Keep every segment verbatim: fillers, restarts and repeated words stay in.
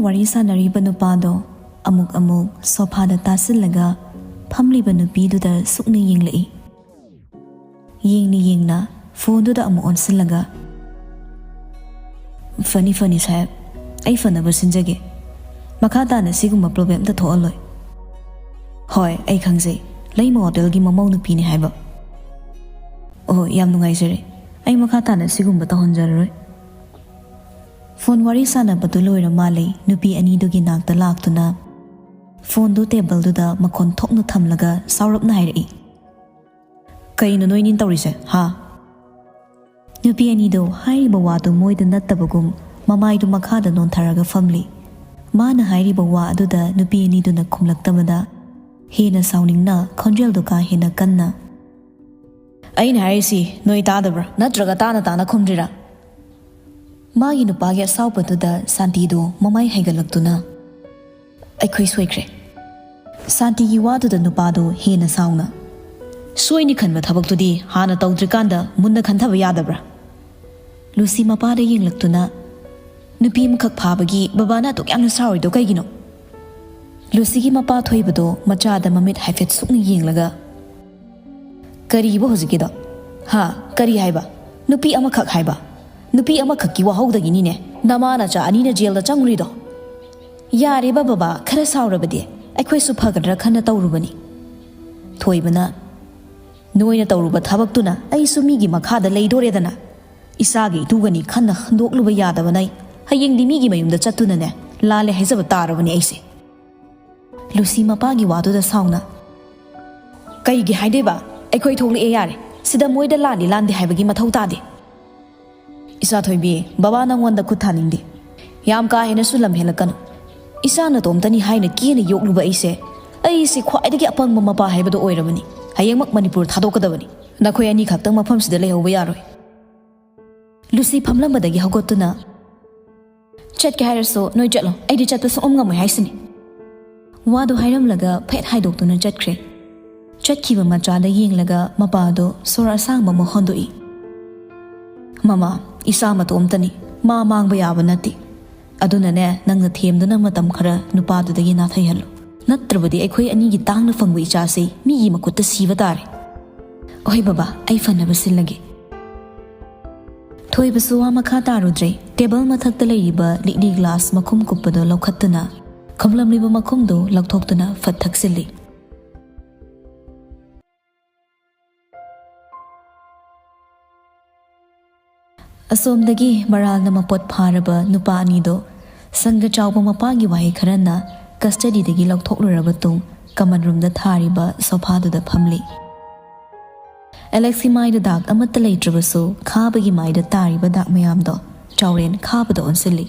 ꯋꯥꯔꯤ ꯁꯥꯟꯅꯔꯤꯕ ꯅꯨꯄꯥꯗꯣ ꯑꯃꯨꯛ ꯑꯃꯨꯛ ꯁꯣꯐꯥꯗ ꯇꯥꯁꯤꯜꯂꯒ ꯐꯝꯂꯤꯕ ꯅꯨꯄꯤꯗꯨꯗ ꯁꯨꯛꯅ ꯌꯦꯡꯂꯛꯏ꯫ ꯌꯦꯡꯅ ꯌꯦꯡꯅ ꯐꯣꯟꯗꯨꯗ ꯑꯃꯨꯛ ꯑꯣꯟꯁꯤꯜꯂꯒ, "ꯐꯅꯤ, ꯐꯅꯤ ꯁꯥꯍꯦꯕ, ꯑꯩ ꯐꯅꯕ ꯁꯤꯟꯖꯒꯦ꯫ ꯃꯈꯥ ꯇꯥꯅ ꯁꯤꯒꯨꯝꯕ ꯄ꯭ꯔꯣꯕ꯭ꯂꯦꯝ ꯑꯝꯇ ꯊꯣꯛꯍꯜꯂꯣꯏ꯫" "ꯍꯣꯏ, ꯑꯩ ꯈꯪꯖꯩ, ꯂꯩꯃ ꯍꯣꯇꯦꯜꯒꯤ ꯃꯃꯧ ꯅꯨꯄꯤꯅꯤ ꯍꯥꯏꯕ꯫ ꯑꯣ, ꯌꯥꯝ ꯅꯨꯡꯉꯥꯏꯖꯔꯦ꯫ ꯑꯩ ꯃꯈꯥ ꯇꯥꯅ ꯁꯤꯒꯨꯝꯕ ꯇꯧꯍꯟꯖꯔꯔꯣꯏ꯫" ꯐꯣꯟ ꯋꯥꯔꯤ ꯁꯥꯟꯅꯕꯗꯨ ꯂꯣꯏꯔ ꯃꯥꯜꯂꯦ, ꯅꯨꯄꯤ ꯑꯅꯤꯗꯨꯒꯤ ꯅꯥꯛꯇ ꯂꯥꯛꯇꯨꯅ ꯐꯣꯟꯗꯨ ꯇꯦꯕꯜꯗꯨꯗ ꯃꯈꯣꯟ ꯊꯣꯛꯅ ꯊꯝꯂꯒ ꯁꯥꯎꯔꯞꯅ ꯍꯥꯏꯔꯛꯏ, "ꯀꯩꯅꯣ ꯅꯣꯏꯅꯤꯅ ꯇꯧꯔꯤꯁꯦ, ꯍꯥ?" ꯅꯨꯄꯤ ꯑꯅꯤꯗꯣ ꯍꯥꯏꯔꯤꯕ ꯋꯥꯗꯨ ꯃꯣꯏꯗ ꯅꯠꯇꯕꯒꯨꯝ ꯃꯃꯥꯏꯗꯨ ꯃꯈꯥꯗ ꯅꯣꯟꯊꯔꯒ ꯐꯝꯂꯤ꯫ ꯃꯥꯅ ꯍꯥꯏꯔꯤꯕ ꯋꯥ ꯑꯗꯨꯗ ꯅꯨꯄꯤ ꯑꯅꯤꯗꯨꯅ ꯈꯨꯝꯂꯛꯇꯕꯗ ꯍꯦꯟꯅ ꯁꯥꯎꯅꯤꯡꯅ ꯈꯣꯟꯖꯦꯜꯗꯨ ꯀꯥ ꯍꯦꯟꯅ ꯀꯟꯅ, "ꯑꯩꯅ ꯍꯥꯏꯔꯤꯁꯤ ꯅꯣꯏ ꯇꯥꯗꯕ꯭ꯔꯥ? ꯅꯠꯇ꯭ꯔꯒ ꯇꯥꯅ ꯇꯥꯅ ꯈꯨꯝꯗ꯭ꯔꯤꯔꯥ?" ꯃꯥꯒꯤ ꯅꯨꯄꯥꯒꯤ ꯑꯁꯥꯎꯕꯗꯨꯗ ꯁꯥꯟꯇꯤꯗꯨ ꯃꯃꯥꯏ ꯍꯥꯏꯒꯠꯂꯛꯇꯨꯅ, "ꯑꯩꯈꯣꯏ ꯁꯣꯏꯈ꯭ꯔꯦ꯫" ꯁꯥꯟꯇꯤꯒꯤ ꯋꯥꯗꯨꯗ ꯅꯨꯄꯥꯗꯨ ꯍꯦꯟꯅ ꯁꯥꯎꯅ, "ꯁꯣꯏꯅꯤ ꯈꯟꯕ ꯊꯕꯛꯇꯨꯗꯤ ꯍꯥꯟꯅ ꯇꯧꯗ꯭ꯔꯤꯀꯥꯟꯗ ꯃꯨꯟꯅ ꯈꯟꯊꯕ ꯌꯥꯗꯕ꯭ꯔꯥ?" ꯂꯨꯁꯤ ꯃꯄꯥꯗ ꯌꯦꯡꯂꯛꯇꯨꯅ, "ꯅꯨꯄꯤ ꯑꯃꯈꯛ ꯐꯥꯕꯒꯤ ꯕꯕꯥꯅ ꯑꯗꯨꯛ ꯌꯥꯝꯅ ꯁꯥꯎꯔꯤꯗꯣ ꯀꯩꯒꯤꯅꯣ?" ꯂꯨꯁꯤꯒꯤ ꯃꯄꯥ ꯊꯣꯏꯕꯗꯣ ꯃꯆꯥꯗ ꯃꯃꯤꯠ ꯍꯥꯏꯐꯦꯠ ꯁꯨꯛꯅ ꯌꯦꯡꯂꯒ, "ꯀꯔꯤꯕ ꯍꯧꯖꯤꯛꯀꯤꯗꯣ? ꯍꯥ? ꯀꯔꯤ ꯍꯥꯏꯕ? ꯅꯨꯄꯤ ꯑꯃꯈꯛ ꯍꯥꯏꯕ? ꯅꯨꯄꯤ ꯑꯃꯈꯛꯀꯤ ꯋꯥꯍꯧꯗꯒꯤꯅꯤꯅꯦ ꯅꯃꯥ ꯅꯆꯥ ꯑꯅꯤꯅ ꯖꯦꯜꯗ ꯆꯪꯂꯤꯗꯣ꯫ ꯌꯥꯔꯦꯕ ꯕꯕꯥ, ꯈꯔ ꯁꯥꯎꯔꯕꯗꯤ꯫ ꯑꯩꯈꯣꯏꯁꯨ ꯐꯒꯗ꯭ꯔꯥ ꯈꯟꯅ ꯇꯧꯔꯨꯕꯅꯤ꯫" ꯊꯣꯏꯕꯅ, "ꯅꯣꯏꯅ ꯇꯧꯔꯨꯕ ꯊꯕꯛꯇꯨꯅ ꯑꯩꯁꯨ ꯃꯤꯒꯤ ꯃꯈꯥꯗ ꯂꯩꯗꯣꯔꯦꯗꯅ꯫ ꯏꯆꯥꯒ ꯏꯇꯨꯒꯅꯤ ꯈꯟꯅ ꯍꯟꯗꯣꯛꯂꯨꯕ ꯌꯥꯗꯕꯅ ꯑꯩ ꯍꯌꯦꯡꯗꯤ ꯃꯤꯒꯤ ꯃꯌꯨꯝꯗ ꯆꯠꯇꯨꯅꯅꯦ ꯂꯥꯜꯂꯦ ꯍꯥꯏꯖꯕ ꯇꯥꯔꯕꯅꯤ ꯑꯩꯁꯦ꯫" ꯂꯨꯁꯤ ꯃꯄꯥꯒꯤ ꯋꯥꯗꯨꯗ ꯁꯥꯎꯅ, "ꯀꯩꯒꯤ ꯍꯥꯏꯗꯣꯏꯕ? ꯑꯩꯈꯣꯏ ꯊꯣꯛꯂꯛꯑꯦ ꯌꯥꯔꯦ꯫ ꯁꯤꯗ ꯃꯣꯏꯗ ꯂꯥꯟꯗꯤ ꯂꯥꯟꯗꯦ ꯍꯥꯏꯕꯒꯤ ꯃꯊꯧ ꯇꯥꯗꯦ꯫" "ꯏꯆꯥ ꯊꯣꯏꯕꯤ, ꯕꯕꯥ ꯅꯪꯉꯣꯟꯗ ꯈꯨꯠ ꯊꯥꯅꯤꯡꯗꯦ꯫ ꯌꯥꯝ ꯀꯥ ꯍꯦꯟꯅꯁꯨ ꯂꯝ ꯍꯦꯜꯂꯛꯀꯅꯨ꯫ ꯏꯆꯥ ꯅꯇꯣꯝꯇꯅꯤ ꯍꯥꯏꯅ ꯀꯦꯅ ꯌꯣꯛꯂꯨꯕ ꯑꯩꯁꯦ, ꯑꯩꯁꯦ ꯈ꯭ꯋꯥꯏꯗꯒꯤ ꯑꯄꯪꯕ ꯃꯄꯥ ꯍꯥꯏꯕꯗꯣ ꯑꯣꯏꯔꯕꯅꯤ꯫ ꯍꯌꯦꯡꯃꯛ ꯃꯅꯤꯄꯨꯔ ꯊꯥꯗꯣꯛꯀꯗꯕꯅꯤ꯫ ꯅꯈꯣꯏ ꯑꯅꯤꯈꯛꯇꯪ ꯃꯐꯝꯁꯤꯗ ꯂꯩꯍꯧꯕ ꯌꯥꯔꯣꯏ꯫" ꯂꯨꯁꯤ ꯐꯝꯂꯝꯕꯗꯒꯤ ꯍꯧꯒꯠꯇꯨꯅ, "ꯆꯠꯀꯦ ꯍꯥꯏꯔꯁꯨ ꯅꯣꯏ ꯆꯠꯂꯣ, ꯑꯩꯗꯤ ꯆꯠꯄ ꯁꯨꯡꯉꯝ ꯉꯝꯃꯣꯏ ꯍꯥꯏꯁꯤꯅꯤ꯫" ꯋꯥꯗꯨ ꯍꯥꯏꯔꯝꯂꯒ ꯐꯦꯠ ꯍꯥꯏꯗꯣꯛꯇꯨꯅ ꯆꯠꯈ꯭ꯔꯦ꯫ ꯆꯠꯈꯤꯕ ꯃꯆꯥꯗ ꯌꯦꯡꯂꯒ ꯃꯄꯥꯗꯣ ꯁꯣꯔ ꯑꯁꯥꯡꯕ ꯑꯃ ꯍꯣꯟꯗꯣꯛꯏ꯫ "ꯃꯃꯥ, ꯏꯆꯥ ꯃꯇꯣꯝꯇꯅꯤ, ꯃꯥ ꯃꯥꯡꯕ ꯌꯥꯕ ꯅꯠꯇꯦ꯫ ꯑꯗꯨꯅꯅꯦ, ꯅꯪꯅ ꯊꯦꯝꯗꯨꯅ ꯃꯇꯝ ꯈꯔ ꯅꯨꯄꯥꯗꯨꯗꯒꯤ ꯅꯥꯊꯩꯍꯜꯂꯨ꯫ ꯅꯠꯇ꯭ꯔꯕꯗꯤ ꯑꯩꯈꯣꯏ ꯑꯅꯤꯒꯤ ꯇꯥꯡꯅ ꯐꯪꯕ ꯏꯆꯥꯁꯤ ꯃꯤꯒꯤ ꯃꯈꯨꯠꯇ ꯁꯤꯕ ꯇꯥꯔꯦ꯫ ꯍꯣꯏ ꯕꯕꯥ, ꯑꯩ ꯐꯅꯕ ꯁꯤꯜꯂꯒꯦ꯫ ꯊꯣꯏꯕꯁꯨ ꯋꯥ ꯃꯈꯥ ꯇꯥꯔꯨꯗ꯭ꯔꯦ꯫ ꯇꯦꯕꯜ ꯃꯊꯛꯇ ꯂꯩꯔꯤꯕ ꯂꯤꯛꯂꯤ ꯒ꯭ꯂꯥꯁ ꯃꯈꯨꯝ ꯀꯨꯞꯄꯗꯨ ꯂꯧꯈꯠꯇꯨꯅ ꯈꯨꯝꯂꯝꯂꯤꯕ ꯃꯈꯨꯝꯗꯨ ꯂꯧꯊꯣꯛꯇꯨꯅ ꯐꯠ ꯊꯛꯆꯤꯜꯂꯤ꯫ ꯑꯁꯣꯝꯗꯒꯤ ꯃꯔꯥꯜꯅ ꯃꯄꯣꯠ ꯐꯥꯔꯕ ꯅꯨꯄꯥ ꯑꯅꯤꯗꯣ ꯁꯪꯒ ꯆꯥꯎꯕ ꯃꯄꯥꯒꯤ ꯋꯥꯍꯩ ꯈꯔꯅ ꯀꯁꯇꯗꯤꯗꯒꯤ ꯂꯧꯊꯣꯛꯂꯨꯔꯕ ꯇꯨꯡ ꯀꯃꯟ ꯔꯨꯝꯗ ꯊꯥꯔꯤꯕ ꯁꯣꯐꯥꯗꯨꯗ ꯐꯝꯂꯤ꯫ ꯑꯦꯂꯦꯛꯁꯀꯤ ꯃꯥꯏꯗ ꯗꯥꯛ ꯑꯃꯠꯇ ꯂꯩꯇ꯭ꯔꯕꯁꯨ ꯈꯥꯕꯒꯤ ꯃꯥꯏꯗ ꯇꯥꯔꯤꯕ ꯗꯥꯛ ꯃꯌꯥꯝꯗꯣ ꯆꯥꯎꯔꯦꯟ ꯈꯥꯕꯗ ꯑꯣꯟꯁꯤꯜꯂꯤ꯫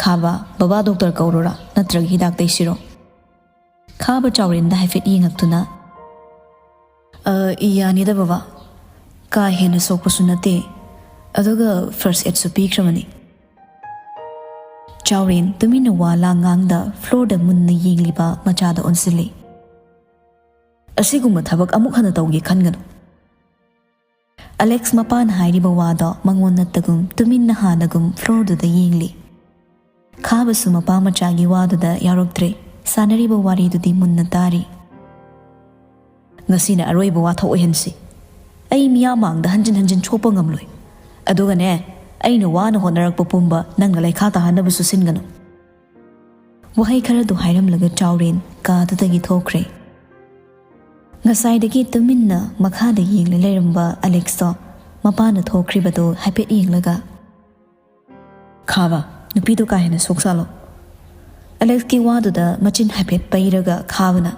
"ꯈꯥꯕ, ꯕꯕꯥ ꯗꯣꯛꯇꯔ ꯀꯧꯔꯨꯔꯥ, ꯅꯠꯇ꯭ꯔꯒ ꯍꯤꯗꯥꯛ ꯇꯩꯁꯤꯔꯣ?" ꯈꯥꯕ ꯆꯥꯎꯔꯦꯟꯗ ꯍꯥꯏꯐꯦꯠ ꯌꯦꯡꯉꯛꯇꯨꯅ, "ꯑ, ꯌꯥꯅꯤꯗ ꯕꯕꯥ, ꯀꯥ ꯍꯦꯟꯅ ꯁꯣꯛꯄꯁꯨ ꯅꯠꯇꯦ, ꯑꯗꯨꯒ ꯐꯥꯔꯁ ꯑꯦꯗꯁꯨ ꯄꯤꯈ꯭ꯔꯕꯅꯤ꯫" ꯆꯥꯎꯔꯦꯟ ꯇꯨꯃꯤꯟꯅ ꯋꯥ ꯂꯥꯡ ꯉꯥꯡꯗ ꯐ꯭ꯂꯣꯔꯗ ꯃꯨꯟꯅ ꯌꯦꯡꯂꯤꯕ ꯃꯆꯥꯗ ꯑꯣꯟꯁꯤꯜꯂꯤ꯫ "ꯑꯁꯤꯒꯨꯝꯕ ꯊꯕꯛ ꯑꯃꯨꯛ ꯍꯟꯅ ꯇꯧꯒꯦ ꯈꯟꯒꯅꯨ꯫" ꯑꯂꯦꯛꯁ ꯃꯄꯥꯅ ꯍꯥꯏꯔꯤꯕ ꯋꯥꯗꯣ ꯃꯉꯣꯟ ꯅꯠꯇꯒꯨꯝ ꯇꯨꯃꯤꯟꯅ ꯍꯥꯟꯅꯒꯨꯝ ꯐ꯭ꯂꯣꯔꯗꯨꯗ ꯌꯦꯡꯂꯤ꯫ ꯈꯥꯕꯁꯨ ꯃꯄꯥ ꯃꯆꯥꯒꯤ ꯋꯥꯗꯨꯗ ꯌꯥꯎꯔꯛꯇ꯭ꯔꯦ꯫ ꯁꯥꯟꯅꯔꯤꯕ ꯋꯥꯔꯤꯗꯨꯗꯤ ꯃꯨꯟꯅ ꯇꯥꯔꯤ꯫ "ꯉꯁꯤꯅ ꯑꯔꯣꯏꯕ ꯋꯥꯊꯣꯛ ꯑꯣꯏꯍꯟꯁꯤ꯫ ꯑꯩ ꯃꯤꯌꯥꯝ ꯃꯥꯡꯗ ꯍꯟꯖꯤꯟ ꯍꯟꯖꯤꯟ ꯁꯣꯛꯄ ꯉꯝꯂꯣꯏ꯫ ꯑꯗꯨꯒꯅꯦ, ꯑꯩꯅ ꯋꯥꯅ ꯍꯣꯠꯅꯔꯛꯄ ꯄꯨꯝꯕ ꯅꯪꯅ ꯂꯩꯈꯥ ꯇꯥꯍꯟꯅꯕꯁꯨ ꯁꯤꯟꯒꯅꯨ꯫" ꯋꯥꯍꯩ ꯈꯔꯗꯨ ꯍꯥꯏꯔꯝꯂꯒ ꯆꯥꯎꯔꯦꯟ ꯀꯥꯗꯨꯗꯒꯤ ꯊꯣꯛꯈ꯭ꯔꯦ꯫ ꯉꯁꯥꯏꯗꯒꯤ ꯇꯨꯃꯤꯟꯅ ꯃꯈꯥꯗ ꯌꯦꯡꯂ ꯂꯩꯔꯝꯕ ꯑꯂꯦꯛꯁꯇꯣ ꯃꯄꯥꯅ ꯊꯣꯛꯈ꯭ꯔꯤꯕꯗꯨ ꯍꯥꯏꯐꯦꯠ ꯌꯦꯡꯂꯒ, "ꯈꯥꯕ, ꯅꯨꯄꯤꯗꯣ ꯀꯥ ꯍꯦꯟꯅ ꯁꯣꯛꯆꯥꯜꯂꯣ꯫" ꯑꯂꯦꯛꯁꯀꯤ ꯋꯥꯗꯨꯗ ꯃꯆꯤꯟ ꯍꯥꯏꯐꯦꯠ ꯄꯩꯔꯒ ꯈꯥꯕꯅ,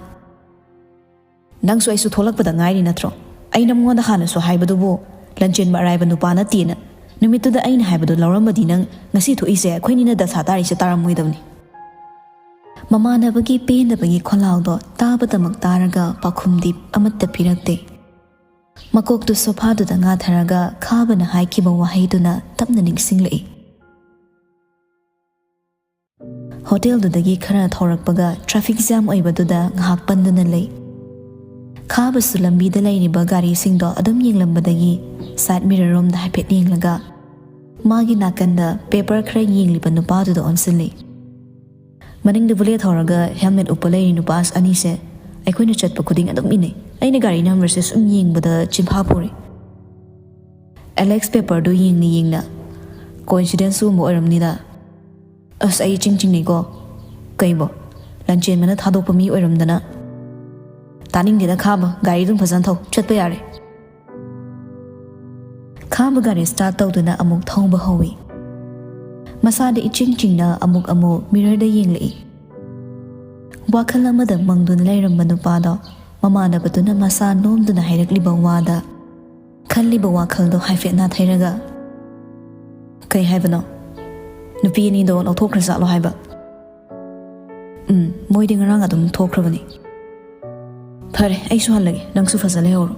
"ꯅꯪꯁꯨ ꯑꯩꯁꯨ ꯊꯣꯛꯂꯛꯄꯗ ꯉꯥꯏꯔꯤ ꯅꯠꯇ꯭ꯔꯣ? ꯑꯩ ꯅꯉꯣꯟꯗ ꯍꯥꯟꯅꯁꯨ ꯍꯥꯏꯕꯗꯨꯕꯨ ꯂꯟꯆꯦꯟꯕ ꯑꯔꯥꯏꯕ ꯅꯨꯄꯥ ꯅꯠꯇꯦꯅ꯫ ꯅꯨꯃꯤꯠꯇꯨꯗ ꯑꯩꯅ ꯍꯥꯏꯕꯗꯨ ꯂꯧꯔꯝꯃꯗꯤ ꯅꯪ ꯉꯁꯤ ꯊꯣꯛꯏꯁꯦ ꯑꯩꯈꯣꯏꯅꯤꯅ ꯗꯁꯥ ꯇꯥꯔꯤꯁꯦ ꯇꯥꯔꯝꯃꯣꯏꯗꯕꯅꯤ꯫" ꯃꯃꯥꯟꯅꯕꯒꯤ ꯄꯦꯟꯗꯕꯒꯤ ꯈꯣꯜꯂꯥꯎꯗꯣ ꯇꯥꯕꯗꯃꯛ ꯇꯥꯔꯒ ꯄꯥꯎꯈꯨꯝꯗꯤ ꯑꯃꯠꯇ ꯄꯤꯔꯛꯇꯦ꯫ ꯃꯀꯣꯛꯇꯨ ꯁꯣꯐꯥꯗꯨꯗ ꯉꯥꯊꯔꯒ ꯈꯥꯕꯅ ꯍꯥꯏꯈꯤꯕ ꯋꯥꯍꯩꯗꯨꯅ ꯇꯞꯅ ꯅꯤꯡꯁꯤꯡꯂꯛꯏ꯫ ꯍꯣꯇꯦꯜꯗꯨꯗꯒꯤ ꯈꯔ ꯊꯧꯔꯛꯄꯒ ꯇ꯭ꯔꯥꯐꯤꯛ ꯖꯥꯝ ꯑꯣꯏꯕꯗꯨꯗ ꯉꯥꯏꯍꯥꯛ ꯄꯟꯗꯨꯅ ꯂꯩ꯫ ꯈꯥꯕꯁꯨ ꯂꯝꯕꯤꯗ ꯂꯩꯔꯤꯕ ꯒꯥꯔꯤꯁꯤꯡꯗꯣ ꯑꯗꯨꯝ ꯌꯦꯡꯂꯝꯕꯗꯒꯤ ꯁꯥꯏꯠ ꯃꯤꯔꯔ ꯔꯣꯝꯗ ꯍꯥꯏꯐꯦꯠ ꯌꯦꯡꯂꯒ, ꯃꯥꯒꯤ ꯅꯥꯀꯟꯗ ꯄꯦꯄꯔ ꯈꯔ ꯌꯦꯡꯂꯤꯕ ꯅꯨꯄꯥꯗꯨꯗ ꯑꯣꯟꯁꯤꯜꯂꯤ꯫ ꯃꯅꯤꯡꯗ ꯕꯨꯂꯦꯠ ꯊꯧꯔꯒ ꯍꯦꯜꯃꯦꯠ ꯎꯞꯄ ꯂꯩꯔꯤ ꯅꯨꯄꯥ ꯑꯅꯤꯁꯦ ꯑꯩꯈꯣꯏꯅ ꯆꯠꯄ ꯈꯨꯗꯤꯡ ꯑꯗꯨꯝ ꯏꯟꯅꯩ꯫ ꯑꯩꯅ ꯒꯥꯔꯤ ꯅꯝꯕꯔꯁꯦ ꯁꯨꯝ ꯌꯦꯡꯕꯗ ꯆꯤꯟꯐꯥ ꯄꯨꯔꯦ꯫ ꯑꯦꯂꯦꯛꯁ ꯄꯦꯄꯔꯗꯨ ꯌꯦꯡꯅ ꯌꯦꯡꯅ, "ꯀꯣꯏꯟꯁꯤꯗꯦꯟꯁ ꯁꯤꯒꯨꯝꯕ ꯑꯣꯏꯔꯝꯅꯤꯗ꯫ ꯑꯁ, ꯑꯩ ꯏꯆꯤꯡ ꯆꯤꯡꯅꯩꯀꯣ꯫ ꯀꯩꯕꯣ, ꯂꯟꯆꯦꯟꯕꯅ ꯊꯥꯗꯣꯛꯄ ꯃꯤ ꯑꯣꯏꯔꯝꯗꯅ?" "ꯇꯥꯅꯤꯡꯗꯦꯗ ꯈꯥꯕ, ꯒꯥꯔꯤ ꯑꯗꯨꯝ ꯐꯖꯅ ꯊꯧ, ꯆꯠꯄ ꯌꯥꯔꯦ꯫" ꯈꯥꯕ ꯒꯥꯔꯤ ꯁ꯭ꯇꯥꯔꯠ ꯇꯧꯗꯨꯅ ꯑꯃꯨꯛ ꯊꯧꯕ ꯍꯧꯏ꯫ ꯃꯁꯥꯗ ꯏꯆꯤꯡ ꯆꯤꯡꯅ ꯑꯃꯨꯛ ꯑꯃꯨꯛ ꯃꯤꯔꯔꯗ ꯌꯦꯡꯂꯛꯏ꯫ ꯋꯥꯈꯜ ꯑꯃꯗ ꯃꯪꯗꯨꯅ ꯂꯩꯔꯝꯕ ꯅꯨꯄꯥꯗꯣ ꯃꯃꯥꯟꯅꯕꯗꯨꯅ ꯃꯁꯥ ꯅꯣꯝꯗꯨꯅ ꯍꯥꯏꯔꯛꯂꯤꯕ ꯋꯥꯗ ꯈꯜꯂꯤꯕ ꯋꯥꯈꯜꯗꯣ ꯍꯥꯏꯐꯦꯠ ꯅꯥꯊꯩꯔꯒ, "ꯀꯩ ꯍꯥꯏꯕꯅꯣ? ꯅꯨꯄꯤ ꯑꯅꯤꯗꯣ ꯂꯧꯊꯣꯛꯈ꯭ꯔꯖꯥꯠꯂꯣ ꯍꯥꯏꯕ?" "ꯎꯝ, ꯃꯣꯏꯗꯤ ꯉꯔꯥꯡ ꯑꯗꯨꯝ ꯊꯣꯛꯈ꯭ꯔꯕꯅꯤ꯫" "ꯐꯔꯦ, ꯑꯩꯁꯨ ꯍꯜꯂꯒꯦ, ꯅꯪꯁꯨ ꯐꯖ ꯂꯩꯍꯧꯔꯣ꯫"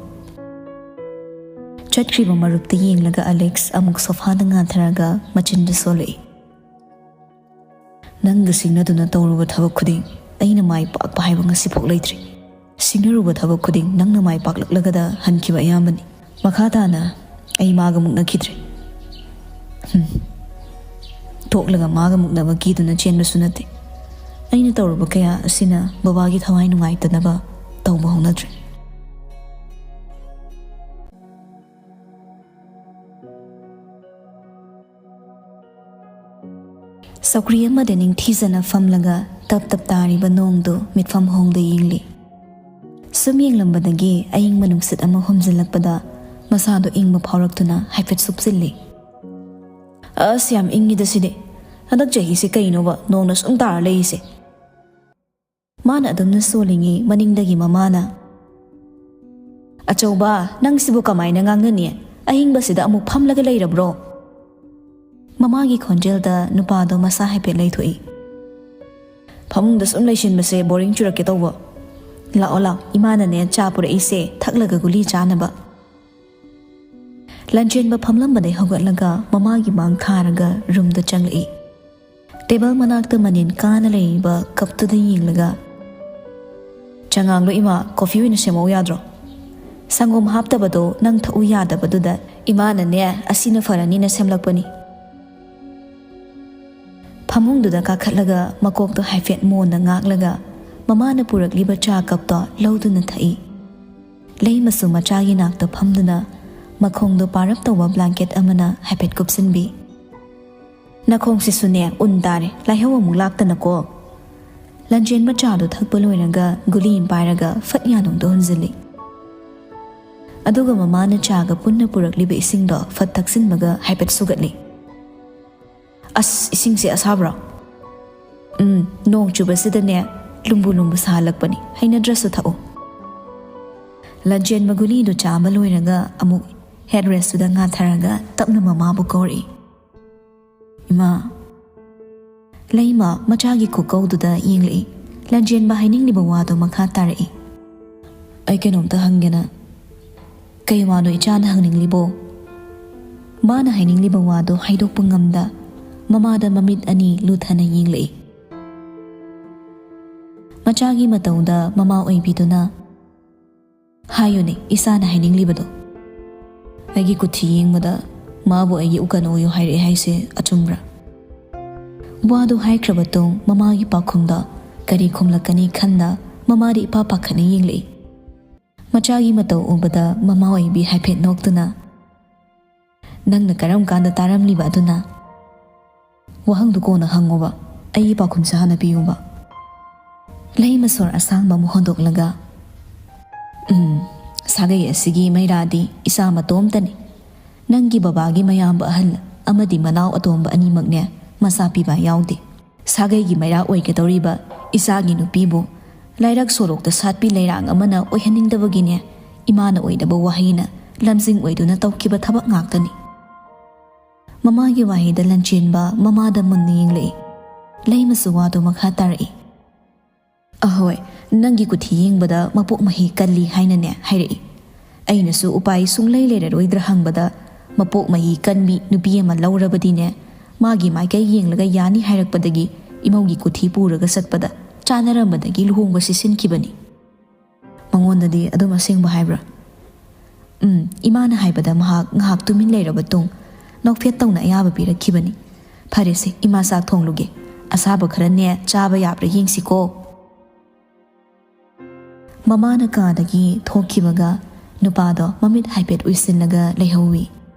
ꯆꯠꯈ꯭ꯔꯤꯕ ꯃꯔꯨꯞꯇ ꯌꯦꯡꯂꯒ ꯑꯂꯦꯛꯁ ꯑꯃꯨꯛ ꯁꯣꯐꯥꯗ ꯉꯥꯟꯊꯔꯒ ꯃꯆꯤꯟꯗ ꯁꯣꯜꯂꯛꯏ꯫ "ꯅꯪꯒ ꯁꯤꯡꯅꯗꯨꯅ ꯇꯧꯔꯨꯕ ꯊꯕꯛ ꯈꯨꯗꯤꯡ ꯑꯩꯅ ꯃꯥꯏ ꯄꯥꯛꯄ ꯍꯥꯏꯕ ꯉꯁꯤꯐꯥꯎ ꯂꯩꯇ꯭ꯔꯤ꯫ ꯁꯤꯡꯅꯔꯨꯕ ꯊꯕꯛ ꯈꯨꯗꯤꯡ ꯅꯪꯅ ꯃꯥꯏ ꯄꯥꯛꯂꯛꯂꯒꯗ ꯍꯟꯈꯤꯕ ꯑꯌꯥꯝꯕꯅꯤ꯫ ꯃꯈꯥ ꯇꯥꯅ ꯑꯩ ꯃꯥꯒ ꯃꯨꯛꯅꯈꯤꯗ꯭ꯔꯦ꯫" ꯍꯨꯝ꯫ ꯊꯣꯛꯂꯒ ꯃꯥꯒ ꯃꯨꯛꯅꯕ ꯀꯤꯗꯨꯅ ꯆꯦꯟꯕꯁꯨ ꯅꯠꯇꯦ꯫ ꯑꯩꯅ ꯇꯧꯔꯨꯕ ꯀꯌꯥ ꯑꯁꯤꯅ ꯕꯕꯥꯒꯤ ꯊꯋꯥꯏ ꯅꯨꯡꯉꯥꯏꯇꯅꯕ ꯇꯧꯕ ꯍꯧꯅꯗ꯭ꯔꯦ꯫ ꯆꯧꯀ꯭ꯔꯤ ꯑꯃꯗ ꯅꯤꯡꯊꯤꯖꯅ ꯐꯝꯂꯒ ꯇꯞ ꯇꯞ ꯇꯥꯔꯤꯕ ꯅꯣꯡꯗꯨ ꯃꯤꯠꯐꯝ ꯍꯣꯡꯗ ꯌꯦꯡꯂꯤ꯫ ꯁꯨꯝ ꯌꯦꯡꯂꯝꯕꯗꯒꯤ ꯑꯏꯪꯕ ꯅꯨꯡꯁꯤꯠ ꯑꯃ ꯍꯨꯝꯖꯤꯜꯂꯛꯄꯗ ꯃꯁꯥꯗꯣ ꯏꯪꯕ ꯐꯥꯎꯔꯛꯇꯨꯅ ꯍꯥꯏꯐꯦꯠ ꯁꯨꯞꯆꯤꯜꯂꯤ꯫ "ꯑꯁ, ꯌꯥꯝ ꯏꯪꯉꯤꯗ ꯁꯤꯗꯤ꯫ ꯍꯟꯗꯛ ꯆꯍꯤꯁꯦ ꯀꯩꯅꯣꯕ ꯅꯣꯡꯅ ꯁꯨꯝ ꯇꯥꯔ ꯂꯩꯔꯤꯁꯦ?" ꯃꯥꯅ ꯑꯗꯨꯝꯅ ꯁꯣꯜꯂꯤꯉꯩ ꯃꯅꯤꯡꯗꯒꯤ ꯃꯃꯥꯅ, "ꯑꯆꯧꯕ, ꯅꯪ ꯁꯤꯕꯨ ꯀꯃꯥꯏꯅ ꯉꯥꯡꯅꯅꯤ? ꯑꯍꯤꯡꯕꯁꯤꯗ ꯑꯃꯨꯛ ꯐꯝꯂꯒ ꯂꯩꯔꯕ꯭ꯔꯣ?" ꯃꯃꯥꯒꯤ ꯈꯣꯟꯖꯦꯜꯗ ꯅꯨꯄꯥꯗꯣ ꯃꯁꯥ ꯍꯥꯏꯐꯦꯠ ꯂꯩꯊꯣꯛꯏ꯫ "ꯐꯃꯨꯡꯗ ꯁꯨꯝ ꯂꯩꯁꯤꯟꯕꯁꯦ ꯕꯣꯔꯤꯡ ꯆꯨꯔꯛꯀꯦ ꯇꯧꯕ꯫ ꯂꯥꯛꯑꯣ, ꯂꯥꯛꯑꯣ, ꯏꯃꯥꯅꯅꯦ ꯆꯥ ꯄꯨꯔꯛꯏꯁꯦ, ꯊꯛꯂꯒ ꯒꯨꯂꯤ ꯆꯥꯅꯕ꯫" ꯂꯟꯆꯦꯟꯕ ꯐꯝꯂꯝꯕꯗꯩ ꯍꯧꯒꯠꯂꯒ ꯃꯃꯥꯒꯤ ꯃꯥꯡ ꯊꯥꯔꯒ ꯔꯨꯝꯗ ꯆꯪꯂꯛꯏ꯫ ꯇꯦꯕꯜ ꯃꯅꯥꯛꯇ ꯃꯅꯤꯟ ꯀꯥꯅ ꯂꯩꯔꯤꯕ ꯀꯞꯇꯨꯗ ꯌꯦꯡꯂꯒ, "ꯆꯉꯥꯡꯗꯣ ꯏꯃꯥ, ꯀꯣꯐꯤ ꯑꯣꯏꯅ ꯁꯦꯝꯃꯛꯎ ꯌꯥꯗ꯭ꯔꯣ? ꯁꯪꯒꯣꯝ ꯍꯥꯞꯇꯕꯗꯣ ꯅꯪ ꯊꯛꯎ ꯌꯥꯗꯕꯗꯨꯗ ꯏꯃꯥꯅꯅꯦ ꯑꯁꯤꯅ ꯐꯔꯅꯤꯅ ꯁꯦꯝꯂꯛꯄꯅꯤ꯫ ꯐꯃꯨꯡꯗꯨꯗ ꯀꯥꯈꯠꯂꯒ ꯃꯀꯣꯛꯇꯣ ꯍꯥꯏꯐꯦꯠ ꯃꯣꯟꯅ ꯉꯥꯛꯂꯒ ꯃꯃꯥꯅ ꯄꯨꯔꯛꯂꯤꯕ ꯆꯥ ꯀꯞꯇꯣ ꯂꯧꯗꯨꯅ ꯊꯛꯏ꯫ ꯂꯩꯃꯁꯨ ꯃꯆꯥꯒꯤ ꯅꯥꯛꯇ ꯐꯝꯗꯨꯅ ꯃꯈꯣꯡꯗꯣ ꯄꯥꯔꯞ ꯇꯧꯕ ꯕ꯭ꯂꯥꯡꯀꯦꯠ ꯑꯃꯅ ꯍꯥꯏꯐꯦꯠ ꯀꯨꯞꯁꯤꯟꯕꯤ꯫ "ꯅꯈꯣꯡꯁꯤꯁꯨꯅꯦ ꯎꯟ ꯇꯥꯔꯦ, ꯂꯥꯏꯍꯧ ꯑꯃꯨꯛ ꯂꯥꯛꯇꯅꯀꯣ꯫" ꯂꯟꯖꯦꯟꯕ ꯆꯥꯗꯣ ꯊꯛꯄ ꯂꯣꯏꯔꯒ ꯒꯨꯂꯤ ꯑꯃ ꯄꯥꯏꯔꯒ ꯐꯠ ꯌꯥꯅꯨꯡꯗꯣ ꯍꯨꯟꯖꯤꯜꯂꯤ꯫ ꯑꯗꯨꯒ ꯃꯃꯥꯅ ꯆꯥꯒ ꯄꯨꯟꯅ ꯄꯨꯔꯛꯂꯤꯕ ꯏꯁꯤꯡꯗꯣ ꯐꯠ ꯊꯛꯆꯤꯟꯕꯒ ꯍꯥꯏꯐꯦꯠ ꯁꯨꯒꯠꯂꯤ꯫ "ꯑꯁ, ꯏꯁꯤꯡꯁꯦ ꯑꯁꯥꯕ꯭ꯔꯣ?" "ꯎꯝ, ꯅꯣꯡ ꯆꯨꯕꯁꯤꯗꯅꯦ ꯂꯨꯝꯕꯨ ꯂꯨꯝꯕꯨ ꯁꯥꯍꯜꯂꯛꯄꯅꯤ, ꯍꯩꯅꯗ꯭ꯔꯁꯨ ꯊꯛꯎ꯫" ꯂꯟꯖꯦꯟꯕ ꯒꯨꯂꯤꯗꯨ ꯆꯥꯕ ꯂꯣꯏꯔꯒ ꯑꯃꯨꯛ ꯍꯦꯗ ꯔꯦꯁꯇꯨꯗ ꯉꯥꯊꯔꯒ ꯇꯞꯅ ꯃꯃꯥꯕꯨ ꯀꯧꯔꯛꯏ꯫ "ꯏꯃꯥ꯫" ꯂꯩꯃ ꯃꯆꯥꯒꯤ ꯈꯨꯀꯧꯗꯨꯗ ꯌꯦꯡꯂꯛꯏ꯫ ꯂꯟꯖꯦꯟꯕ ꯍꯥꯏꯅꯤꯡꯂꯤꯕ ꯋꯥꯗꯣ ꯃꯈꯥ ꯇꯥꯔꯛꯏ꯫ "ꯑꯩ ꯀꯩꯅꯣꯝꯇ ꯍꯪꯒꯦꯅ꯫" "ꯀꯩ ꯋꯥꯅꯣ ꯏꯆꯥꯅ ꯍꯪꯅꯤꯡꯂꯤꯕꯣ?" ꯃꯥꯅ ꯍꯥꯏꯅꯤꯡꯂꯤꯕ ꯋꯥꯗꯣ ꯍꯥꯏꯗꯣꯛꯄ ꯉꯝꯗ ꯃꯃꯥꯗ ꯃꯃꯤꯠ ꯑꯅꯤ ꯂꯨꯊꯅ ꯌꯦꯡꯂꯛꯏ꯫ ꯃꯆꯥꯒꯤ ꯃꯇꯧꯗ ꯃꯃꯥ ꯑꯣꯏꯕꯤꯗꯨꯅ, "ꯍꯥꯏꯌꯨꯅꯦ, ꯏꯆꯥꯅ ꯍꯥꯏꯅꯤꯡꯂꯤꯕꯗꯣ꯫" "ꯑꯩꯒꯤ ꯀꯨꯊꯤ ꯌꯦꯡꯕꯗ ꯃꯥꯕꯨ ꯑꯩꯒꯤ ꯎꯀꯟ ꯑꯣꯏꯌꯨ ꯍꯥꯏꯔꯛꯑꯦ ꯍꯥꯏꯁꯦ ꯑꯆꯨꯝꯕ꯭ꯔꯥ?" ꯋꯥꯗꯨ ꯍꯥꯏꯈ꯭ꯔꯕ ꯇꯨꯡ ꯃꯃꯥꯒꯤ ꯄꯥꯎꯈꯨꯝꯗ ꯀꯔꯤ ꯈꯨꯝꯂꯛꯀꯅꯤ ꯈꯟꯅ ꯃꯃꯥꯗꯤ ꯏꯄꯥ ꯄꯥꯈꯠꯅ ꯌꯦꯡꯂꯛꯏ꯫ ꯃꯆꯥꯒꯤ ꯃꯇꯧ ꯎꯕꯗ ꯃꯃꯥ ꯑꯣꯏꯕꯤ ꯍꯥꯏꯐꯦꯠ ꯅꯣꯛꯇꯨꯅ, "ꯅꯪꯅ ꯀꯔꯝ ꯀꯥꯟꯗ ꯇꯥꯔꯝꯂꯤꯕ ꯑꯗꯨꯅ?" "ꯋꯥꯍꯪꯗꯨ ꯀꯣꯟꯅ ꯍꯪꯉꯨꯕ, ꯑꯩꯒꯤ ꯄꯥꯎꯈꯨꯝꯁꯦ ꯍꯥꯟꯅ ꯄꯤꯌꯨꯕ꯫" ꯂꯩꯃ ꯁꯣꯔ ꯑꯁꯥꯡꯕ ꯑꯃ ꯍꯣꯟꯗꯣꯛꯂꯒ, "ꯎꯝ, ꯁꯥꯒꯩ ꯑꯁꯤꯒꯤ ꯃꯩꯔꯥꯗꯤ ꯏꯆꯥ ꯃꯇꯣꯝꯇꯅꯤ꯫ ꯅꯪꯒꯤ ꯕꯕꯥꯒꯤ ꯃꯌꯥꯝꯕ ꯑꯍꯜ ꯑꯃꯗꯤ ꯃꯅꯥꯎ ꯑꯇꯣꯝꯕ ꯑꯅꯤꯃꯛꯅꯦ ꯃꯆꯥ ꯄꯤꯕ ꯌꯥꯎꯗꯦ꯫ ꯁꯥꯒꯩꯒꯤ ꯃꯩꯔꯥ ꯑꯣꯏꯒꯗꯧꯔꯤꯕ ꯏꯆꯥꯒꯤ ꯅꯨꯄꯤꯕꯨ ꯂꯥꯏꯔꯛ ꯁꯣꯔꯣꯛꯇ ꯁꯥꯠꯄꯤ ꯂꯩꯔꯥꯡ ꯑꯃꯅ ꯑꯣꯏꯍꯟꯅꯤꯡꯗꯕꯒꯤꯅꯦ ꯏꯃꯥꯅ ꯑꯣꯏꯗꯕ ꯋꯥꯍꯩꯅ ꯂꯝꯖꯤꯡ ꯑꯣꯏꯗꯨꯅ ꯇꯧꯈꯤꯕ ꯊꯕꯛ ꯉꯥꯛꯇꯅꯤ꯫" ꯃꯃꯥꯒꯤ ꯋꯥꯍꯩꯗ ꯂꯟꯆꯦꯟꯕ ꯃꯃꯥꯗ ꯃꯨꯟꯅ ꯌꯦꯡꯂꯛꯏ꯫ ꯂꯩꯃꯁꯨ ꯋꯥꯗꯨ ꯃꯈꯥ ꯇꯥꯔꯛꯏ꯫ "ꯑꯍꯣꯏ, ꯅꯪꯒꯤ ꯀꯨꯊꯤ ꯌꯦꯡꯕꯗ ꯃꯄꯣꯛ ꯃꯍꯩ ꯀꯜꯂꯤ ꯍꯥꯏꯅꯅꯦ ꯍꯥꯏꯔꯛꯏ꯫ ꯑꯩꯅꯁꯨ ꯎꯄꯥꯏ ꯁꯨꯡꯂꯩ ꯂꯩꯔꯔꯣꯏꯗ꯭ꯔꯥ ꯍꯪꯕꯗ, ꯃꯄꯣꯛ ꯃꯍꯩ ꯀꯟꯕꯤ ꯅꯨꯄꯤ ꯑꯃ ꯂꯧꯔꯕꯗꯤꯅꯦ, ꯃꯥꯒꯤ ꯃꯥꯏꯀꯩ ꯌꯦꯡꯂꯒ ꯌꯥꯅꯤ ꯍꯥꯏꯔꯛꯄꯗꯒꯤ ꯏꯃꯧꯒꯤ ꯀꯨꯊꯤ ꯄꯨꯔꯒ ꯆꯠꯄꯗ ꯆꯥꯅꯔꯝꯕꯗꯒꯤ ꯂꯨꯍꯣꯡꯕꯁꯤ ꯁꯤꯟꯈꯤꯕꯅꯤ꯫ ꯃꯉꯣꯟꯗꯗꯤ ꯑꯗꯨꯝ ꯑꯁꯦꯡꯕ ꯍꯥꯏꯕ꯭ꯔꯥ?" "ꯎꯝ, ꯏꯃꯥꯅ ꯍꯥꯏꯕꯗ ꯃꯍꯥꯛ ꯉꯥꯏꯍꯥꯛ ꯇꯨꯃꯤꯟ ꯂꯩꯔꯕ ꯇꯨꯡ ꯅꯣꯛꯐꯦꯠ ꯇꯧꯅ ꯑꯌꯥꯕ ꯄꯤꯔꯛꯈꯤꯕꯅꯤ꯫ "ꯐꯔꯦꯁꯦ, ꯏꯃꯥ ꯆꯥꯛ ꯊꯣꯡꯂꯨꯒꯦ꯫ ꯑꯁꯥꯕ ꯈꯔꯅꯦ ꯆꯥꯕ ꯌꯥꯕ꯭ꯔꯥ ꯌꯦꯡꯁꯤꯀꯣ꯫" ꯃꯃꯥꯅ ꯀꯥꯗꯒꯤ ꯊꯣꯛꯈꯤꯕꯒ ꯅꯨꯄꯥꯗꯣ ꯃꯃꯤꯠ ꯍꯥꯏꯐꯦꯠ ꯎꯏꯁꯤꯜꯂꯒ ꯂꯩꯍꯧꯋꯤ꯫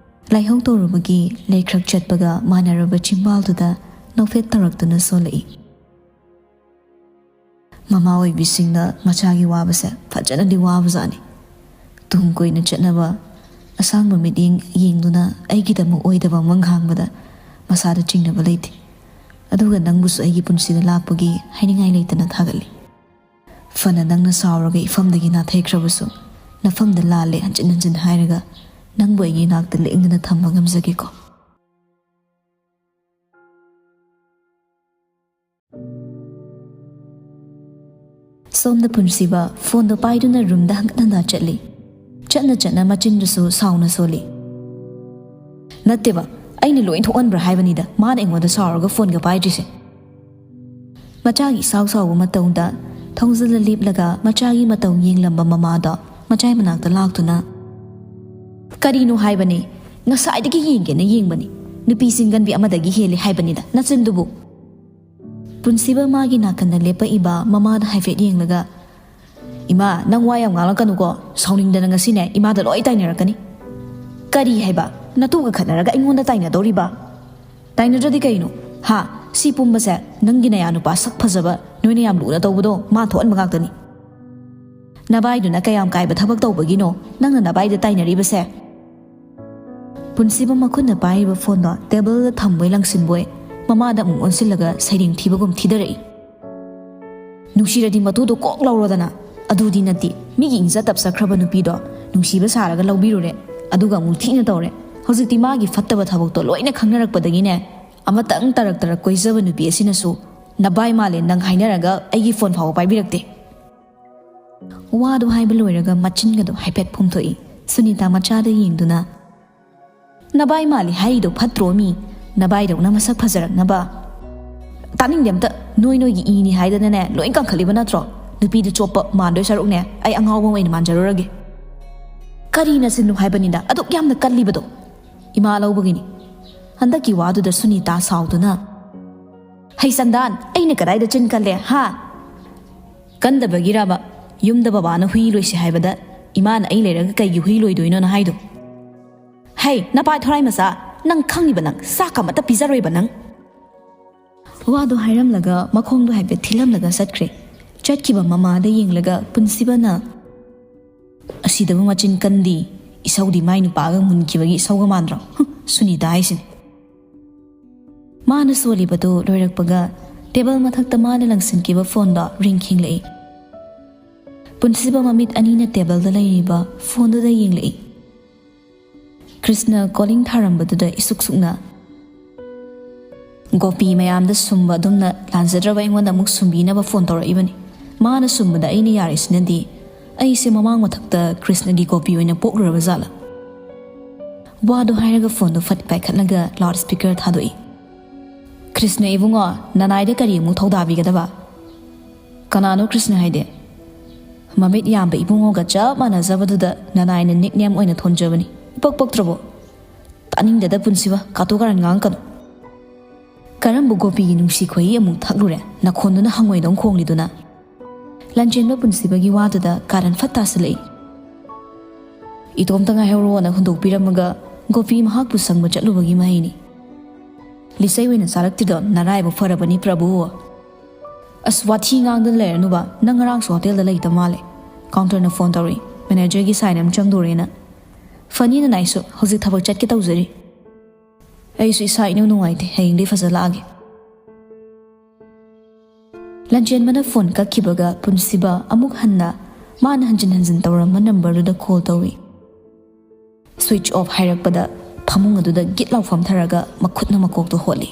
ꯂꯥꯏꯍꯧ ꯇꯧꯔꯨꯕꯒꯤ ꯂꯩꯈ꯭ꯔꯛ ꯆꯠꯄꯒ ꯃꯥꯟꯅꯔꯕ ꯆꯤꯝꯕꯥꯜꯗꯨꯗ ꯅꯣꯛꯐꯦꯠ ꯇꯧꯔꯛꯇꯨꯅ ꯁꯣꯜꯂꯛꯏ꯫ "ꯃꯃꯥ ꯑꯣꯏꯕꯤꯁꯤꯡꯅ ꯃꯆꯥꯒꯤ ꯋꯥꯕꯁꯦ ꯐꯖꯅꯗꯤ ꯋꯥꯕꯖꯥꯠꯅꯤ꯫ ꯇꯨꯡ ꯀꯣꯏꯅ ꯆꯠꯅꯕ ꯑꯁꯥꯡꯕ ꯃꯤꯠꯌꯦꯡ ꯌꯦꯡꯗꯨꯅ ꯑꯩꯒꯤꯗꯃꯛ ꯑꯣꯏꯗꯕ ꯑꯃ ꯉꯥꯡꯕꯗ ꯃꯁꯥꯗ ꯆꯤꯡꯅꯕ ꯂꯩꯇꯦ꯫ ꯑꯗꯨꯒ ꯅꯪꯕꯨꯁꯨ ꯑꯩꯒꯤ ꯄꯨꯟꯁꯤꯗ ꯂꯥꯛꯄꯒꯤ ꯍꯥꯏꯅꯤꯡꯉꯥꯏ ꯂꯩꯇꯅ ꯊꯥꯒꯠꯂꯤ꯫ ꯐꯅ ꯅꯪꯅ ꯁꯥꯎꯔꯒ ꯏꯐꯝꯗꯒꯤ ꯅꯥꯊꯩꯈ꯭ꯔꯕꯁꯨ, ꯅꯐꯝꯗ ꯂꯥꯜꯂꯦ ꯍꯟꯖꯤꯟ ꯍꯟꯖꯤꯟ ꯍꯥꯏꯔꯒ ꯅꯪꯕꯨ ꯑꯩꯒꯤ ꯏꯅꯥꯛꯇ ꯂꯦꯡꯗꯅ ꯊꯝꯕ ꯉꯝꯖꯒꯦꯀꯣ꯫" ꯁꯣꯝꯗ ꯄꯨꯟꯁꯤꯕ ꯐꯣꯟꯗꯣ ꯄꯥꯏꯗꯨꯅ ꯔꯨꯝꯗ ꯍꯟꯒꯠ ꯍꯟꯗ ꯆꯠꯂꯤ꯫ ꯆꯠꯅ ꯆꯠꯅ ꯃꯆꯤꯟꯗꯨꯁꯨ ꯁꯥꯎꯅ ꯁꯣꯜꯂꯤ꯫ "ꯅꯠꯇꯦꯕ, ꯑꯩꯅ ꯂꯣꯏ ꯊꯣꯛꯍꯟꯕ꯭ꯔꯥ ꯍꯥꯏꯕꯅꯤꯗ, ꯃꯥꯅ ꯑꯩꯉꯣꯟꯗ ꯁꯥꯎꯔꯒ ꯐꯣꯟꯒ ꯄꯥꯏꯗ꯭ꯔꯤꯁꯦ?" ꯃꯆꯥꯒꯤ ꯏꯁꯥꯎ ꯁꯥꯎꯕ ꯃꯇꯧꯗ ꯊꯧꯖꯤꯜꯂ ꯂꯦꯞꯂꯒ ꯃꯆꯥꯒꯤ ꯃꯇꯧ ꯌꯦꯡꯂꯝꯕ ꯃꯃꯥꯗꯣ ꯃꯆꯥꯏ ꯃꯅꯥꯛꯇ ꯂꯥꯛꯇꯨꯅ, "ꯀꯔꯤꯅꯣ ꯍꯥꯏꯕꯅꯦ? ꯉꯁꯥꯏꯗꯒꯤ ꯌꯦꯡꯒꯦꯅ ꯌꯦꯡꯕꯅꯤ꯫ ꯅꯨꯄꯤ ꯆꯤꯡꯒꯟꯕꯤ ꯑꯃꯗꯒꯤ ꯍꯦꯜꯂꯤ ꯍꯥꯏꯕꯅꯤꯗ ꯅꯆꯤꯟꯗꯨꯕꯨ꯫" ꯄꯨꯟꯁꯤꯕ ꯃꯥꯒꯤ ꯅꯥꯀꯟꯗ ꯂꯦꯞꯄꯛꯏꯕ ꯃꯃꯥꯗ ꯍꯥꯏꯐꯦꯠ ꯌꯦꯡꯂꯒ, "ꯏꯃꯥ, ꯅꯪ ꯋꯥ ꯌꯥꯝ ꯉꯥꯡꯂꯛꯀꯅꯨꯀꯣ꯫ ꯁꯥꯎꯅꯤꯡꯗꯅ ꯉꯁꯤꯅꯦ ꯏꯃꯥꯗ ꯂꯣꯏ ꯇꯥꯏꯅꯔꯛꯀꯅꯤ꯫" "ꯀꯔꯤ ꯍꯥꯏꯕ? ꯅꯇꯨꯒ ꯈꯠꯅꯔꯒ ꯑꯩꯉꯣꯟꯗ ꯇꯥꯏꯅꯗꯧꯔꯤꯕ? ꯇꯥꯏꯅꯗ꯭ꯔꯗꯤ ꯀꯩꯅꯣ? ꯍꯥ? ꯁꯤ ꯄꯨꯝꯕꯁꯦ ꯅꯪꯒꯤ ꯅꯌꯥ ꯅꯨꯄꯥ ꯁꯛ ꯐꯖꯕ, ꯅꯣꯏꯅ ꯌꯥꯝ ꯂꯨꯅ ꯇꯧꯕꯗꯣ, ꯃꯥ ꯊꯣꯛꯍꯟꯕ ꯉꯥꯛꯇꯅꯤ꯫ ꯅꯕꯥꯏꯗꯨꯅ ꯀꯌꯥꯝ ꯀꯥꯏꯕ ꯊꯕꯛ ꯇꯧꯕꯒꯤꯅꯣ ꯅꯪꯅ ꯅꯕꯥꯏꯗ ꯇꯥꯏꯅꯔꯤꯕꯁꯦ?" ꯄꯨꯟꯁꯤꯕ ꯃꯈꯨꯠꯅ ꯄꯥꯏꯔꯤꯕ ꯐꯣꯟꯗꯣ ꯇꯦꯕꯜꯗ ꯊꯝꯕꯣꯏ ꯂꯪꯁꯤꯟꯕꯣꯏ ꯃꯃꯥꯗ ꯑꯃꯨꯛ ꯑꯣꯟꯁꯤꯜꯂꯒ ꯁꯩꯔꯦꯡ ꯊꯤꯕꯒꯨꯝ ꯊꯤꯗꯔꯛꯏ꯫ "ꯅꯨꯡꯁꯤꯔꯗꯤ ꯃꯇꯨꯗꯣ ꯀꯣꯛ ꯂꯧꯔꯣꯗꯅ꯫ ꯑꯗꯨꯗꯤ ꯅꯠꯇꯦ, ꯃꯤꯒꯤ ꯏꯪꯖ ꯇꯞꯆꯈ꯭ꯔꯕ ꯅꯨꯄꯤꯗꯣ ꯅꯨꯡꯁꯤꯕ ꯁꯥꯔꯒ ꯂꯧꯕꯤꯔꯨꯔꯦ, ꯑꯗꯨꯒ ꯑꯃꯨꯛ ꯊꯤꯅ ꯇꯧꯔꯦ꯫ ꯍꯧꯖꯤꯛꯇꯤ ꯃꯥꯒꯤ ꯐꯠꯇꯕ ꯊꯕꯛꯇꯣ ꯂꯣꯏꯅ ꯈꯪꯅꯔꯛꯄꯗꯒꯤꯅꯦ, ꯑꯃꯇꯪ ꯇꯔꯛ ꯇꯔꯛ ꯀꯣꯏꯖꯕ ꯅꯨꯄꯤ ꯑꯁꯤꯅꯁꯨ ꯅꯕꯥꯏ ꯃꯥꯜꯂꯦ ꯅꯪ ꯍꯥꯏꯅꯔꯒ ꯑꯩꯒꯤ ꯐꯣꯟ ꯐꯥꯎꯕ ꯄꯥꯏꯕꯤꯔꯛꯇꯦ꯫" ꯋꯥꯗꯨ ꯍꯥꯏꯕ ꯂꯣꯏꯔꯒ ꯃꯆꯤꯟꯒꯗꯣ ꯍꯥꯏꯐꯦꯠ ꯐꯣꯡꯊꯣꯛꯏ꯫ ꯁꯨꯅꯤꯇꯥ ꯃꯆꯥꯗ ꯌꯦꯡꯗꯨꯅ, "ꯅꯕꯥꯏ ꯃꯥꯜꯂꯤ ꯍꯥꯏꯔꯤꯗꯣ ꯐꯠꯇ꯭ꯔꯣ ꯃꯤ? ꯅꯕꯥꯏꯗꯧꯅ ꯃꯁꯛ ꯐꯖꯔꯛꯅꯕ?" "ꯇꯥꯅꯤꯡꯗꯦ ꯑꯝꯇ꯫ ꯅꯣꯏ ꯅꯣꯏꯒꯤ ꯏꯅꯤ ꯍꯥꯏꯗꯅꯅꯦ ꯂꯣꯏ ꯀꯟꯈꯠꯂꯤꯕ ꯅꯠꯇ꯭ꯔꯣ? ꯅꯨꯄꯤꯗꯨ ꯆꯣꯞꯄ ꯃꯥꯟꯗꯣꯏ ꯁꯔꯨꯛꯅꯦ, ꯑꯩ ꯑꯉꯥꯎꯕ ꯑꯃ ꯑꯣꯏꯅ ꯃꯥꯟꯖꯔꯨꯔꯒꯦ꯫" "ꯀꯔꯤ ꯅꯆꯤꯟꯅꯣ ꯍꯥꯏꯕꯅꯤꯗ ꯑꯗꯨꯛ ꯌꯥꯝꯅ ꯀꯜꯂꯤꯕꯗꯣ?" "ꯏꯃꯥ ꯂꯧꯕꯒꯤꯅꯤ꯫ ꯍꯟꯗꯛꯀꯤ ꯋꯥꯗꯨꯗ ꯁꯨꯅꯤꯇꯥ ꯁꯥꯎꯗꯨꯅ, "ꯍꯩ ꯆꯟꯗꯥꯟ, ꯑꯩꯅ ꯀꯗꯥꯏꯗ ꯆꯤꯟ ꯀꯜꯂꯦ, ꯍꯥ? ꯀꯟꯗꯕꯒꯤꯔꯕ ꯌꯨꯝꯗ ꯕꯕꯥꯅ ꯍꯨꯏ ꯂꯣꯏꯁꯤ ꯍꯥꯏꯕꯗ ꯏꯃꯥꯅ ꯑꯩ ꯂꯩꯔꯒ ꯀꯩꯒꯤ ꯍꯨꯏ ꯂꯣꯏꯗꯣꯏꯅꯣꯅ ꯍꯥꯏꯗꯣ? ꯍꯩ, ꯅꯄꯥꯏ ꯊꯣꯔꯥꯏ ꯃꯆꯥ, ꯅꯪ ꯈꯪꯉꯤꯕ ꯅꯪ ꯆꯥꯛ ꯑꯃꯠꯇ ꯄꯤꯖꯔꯣꯏꯕ ꯅꯪ!" ꯋꯥꯗꯣ ꯍꯥꯏꯔꯝꯂꯒ ꯃꯈꯣꯡꯗꯣ ꯍꯥꯏꯐꯦꯠ ꯊꯤꯜꯂꯝꯂꯒ ꯆꯠꯈ꯭ꯔꯦ꯫ ꯆꯠꯈꯤꯕ ꯃꯃꯥꯗ ꯌꯦꯡꯂꯒ ꯄꯨꯟꯁꯤꯕꯅ, "ꯑꯁꯤꯗꯕꯨ ꯃꯆꯤꯟ ꯀꯟꯗꯤ, ꯏꯁꯧꯗꯤ ꯃꯥꯏ ꯅꯨꯄꯥꯒ ꯃꯨꯟꯈꯤꯕꯒꯤ ꯏꯁꯧꯒ ꯃꯥꯟꯗ꯭ꯔꯣ? ꯍꯨꯝ, ꯁꯨꯅꯤꯇꯥ ꯍꯥꯏꯁꯤꯅꯤ!" ꯃꯥꯅ ꯁꯣꯜꯂꯤꯕꯗꯨ ꯂꯣꯏꯔꯛꯄꯒ ꯇꯦꯕꯜ ꯃꯊꯛꯇ ꯃꯥꯅ ꯂꯪꯁꯤꯟꯈꯤꯕ ꯐꯣꯟꯗꯣ ꯔꯤꯡ ꯈꯤꯡꯂꯛꯏ꯫ ꯄꯨꯟꯁꯤꯕ ꯃꯃꯤꯠ ꯑꯅꯤꯅ ꯇꯦꯕꯜꯗ ꯂꯩꯔꯤꯕ ꯐꯣꯟꯗꯨꯗ ꯌꯦꯡꯂꯛꯏ꯫ ꯀ꯭ꯔꯤꯁꯅ ꯀꯣꯂꯤꯡ ꯊꯥꯔꯝꯕꯗꯨꯗ ꯏꯁꯨꯛ ꯁꯨꯛꯅ, "ꯒꯣꯄꯤ ꯃꯌꯥꯝꯗ ꯁꯨꯝꯕ ꯑꯗꯨꯝꯅ ꯂꯥꯟꯖꯗ꯭ꯔꯕ ꯑꯩꯉꯣꯟꯗ ꯑꯃꯨꯛ ꯁꯨꯝꯕꯤꯅꯕ ꯐꯣꯟ ꯇꯧꯔꯛꯏꯕꯅꯤ꯫ ꯃꯥꯅ ꯁꯨꯝꯕꯗ ꯑꯩꯅ ꯌꯥꯔꯤꯁꯤꯅꯗꯤ ꯑꯩꯁꯦ ꯃꯃꯥꯡ ꯃꯊꯛꯇ ꯀ꯭ꯔꯤꯁꯅꯒꯤ ꯒꯣꯄꯤ ꯑꯣꯏꯅ ꯄꯣꯛꯂꯨꯔꯕ ꯖꯥꯠꯂ?" ꯋꯥꯗꯣ ꯍꯥꯏꯔꯒ ꯐꯣꯟꯗꯣ ꯐꯠ ꯄꯥꯏꯈꯠꯂꯒ ꯂꯥꯎꯠ ꯁ꯭ꯄꯤꯀꯔ ꯊꯥꯗꯣꯛꯏ꯫ "ꯀ꯭ꯔꯤꯁꯅ ꯏꯕꯨꯡꯉꯣ, ꯅꯅꯥꯏꯗ ꯀꯔꯤ ꯑꯃꯨꯛ ꯊꯧꯗꯥꯕꯤꯒꯗꯕ?" "ꯀꯅꯥꯅꯣ ꯀ꯭ꯔꯤꯁꯅ ꯍꯥꯏꯗꯤ?" "ꯃꯃꯤꯠ ꯌꯥꯝꯕ ꯏꯕꯨꯡꯉꯣꯒ ꯆꯞ ꯃꯥꯟꯅꯖꯕꯗꯨꯗ ꯅꯅꯥꯏꯅ ꯅꯤꯛꯅꯦꯝ ꯑꯣꯏꯅ ꯊꯣꯟꯖꯕꯅꯤ꯫ ꯏꯄꯛ ꯄꯛꯇ꯭ꯔꯕꯣ?" "ꯇꯥꯅꯤꯡꯗꯦꯗ ꯄꯨꯟꯁꯤꯕ, ꯀꯥꯇꯨ ꯀꯥꯔꯟ ꯉꯥꯡꯉꯛꯀꯅꯨ꯫ ꯀꯔꯝꯕ ꯒꯣꯄꯤꯒꯤ ꯅꯨꯡꯁꯤ ꯈꯣꯏꯍꯤ ꯑꯃꯨꯛ ꯊꯛꯂꯨꯔꯦ? ꯅꯈꯣꯟꯗꯨꯅ ꯍꯪꯉꯣꯏꯗꯧ ꯈꯣꯡꯂꯤꯗꯨꯅ!" ꯂꯟꯆꯦꯟꯕ ꯄꯨꯟꯁꯤꯕꯒꯤ ꯋꯥꯗꯨꯗ ꯀꯥꯔꯟ ꯐꯠ ꯇꯥꯁꯤꯜꯂꯛꯏ꯫ "ꯏꯇꯣꯝꯇ ꯉꯥꯏꯍꯧꯔꯣꯅ ꯍꯨꯟꯗꯣꯛꯄꯤꯔꯝꯃꯒ ꯒꯣꯄꯤ ꯃꯍꯥꯛꯄꯨ ꯁꯪꯕ ꯆꯠꯂꯨꯕꯒꯤ ꯃꯍꯩꯅꯤ꯫ ꯂꯤꯆꯩ ꯑꯣꯏꯅ ꯆꯥꯔꯛꯇ꯭ꯔꯤꯗꯣ ꯅꯔꯥꯏꯕꯛ ꯐꯔꯕꯅꯤ ꯄ꯭ꯔꯚꯨ!" "ꯑꯁ, ꯋꯥꯊꯤ ꯉꯥꯡꯗꯅ ꯂꯩꯔꯅꯨꯕ, ꯅꯪ ꯉꯔꯥꯡꯁꯨ ꯍꯣꯇꯦꯜꯗ ꯂꯩꯇ ꯃꯥꯜꯂꯦ꯫ ꯀꯥꯎꯟꯇꯔꯅ ꯐꯣꯟ ꯇꯧꯔꯛꯏ, ꯃꯦꯅꯦꯖꯔꯒꯤ ꯁꯥꯏꯟ ꯑꯃ ꯆꯪꯗꯣꯔꯦꯅ꯫ ꯐꯅꯤꯅ ꯅꯥꯏꯁꯨ ꯍꯧꯖꯤꯛ ꯊꯕꯛ ꯆꯠꯀꯦ ꯇꯧꯖꯔꯤ꯫ ꯑꯩꯁꯨ ꯏꯁꯥ ꯏꯅꯨꯡ ꯅꯨꯡꯉꯥꯏꯇꯦ, ꯍꯌꯦꯡꯗꯤ ꯐꯖ ꯂꯥꯛꯑꯒꯦ꯫" ꯂꯟꯆꯦꯟꯕꯅ ꯐꯣꯟ ꯀꯛꯈꯤꯕꯒ ꯄꯨꯟꯁꯤꯕ ꯑꯃꯨꯛ ꯍꯟꯅ ꯃꯥꯅ ꯍꯟꯖꯤꯟ ꯍꯟꯖꯤꯟ ꯇꯧꯔꯝꯕ ꯅꯝꯕꯔꯗꯨꯗ ꯀꯣꯜ ꯇꯧꯏ꯫ ꯁ꯭ꯋꯤꯆ ꯑꯣꯐ ꯍꯥꯏꯔꯛꯄꯗ ꯐꯃꯨꯡ ꯑꯗꯨꯗ ꯒꯤꯠ ꯂꯥꯎ ꯐꯝꯊꯔꯒ ꯃꯈꯨꯠꯅ ꯃꯀꯣꯛꯇꯨ ꯍꯣꯠꯂꯤ꯫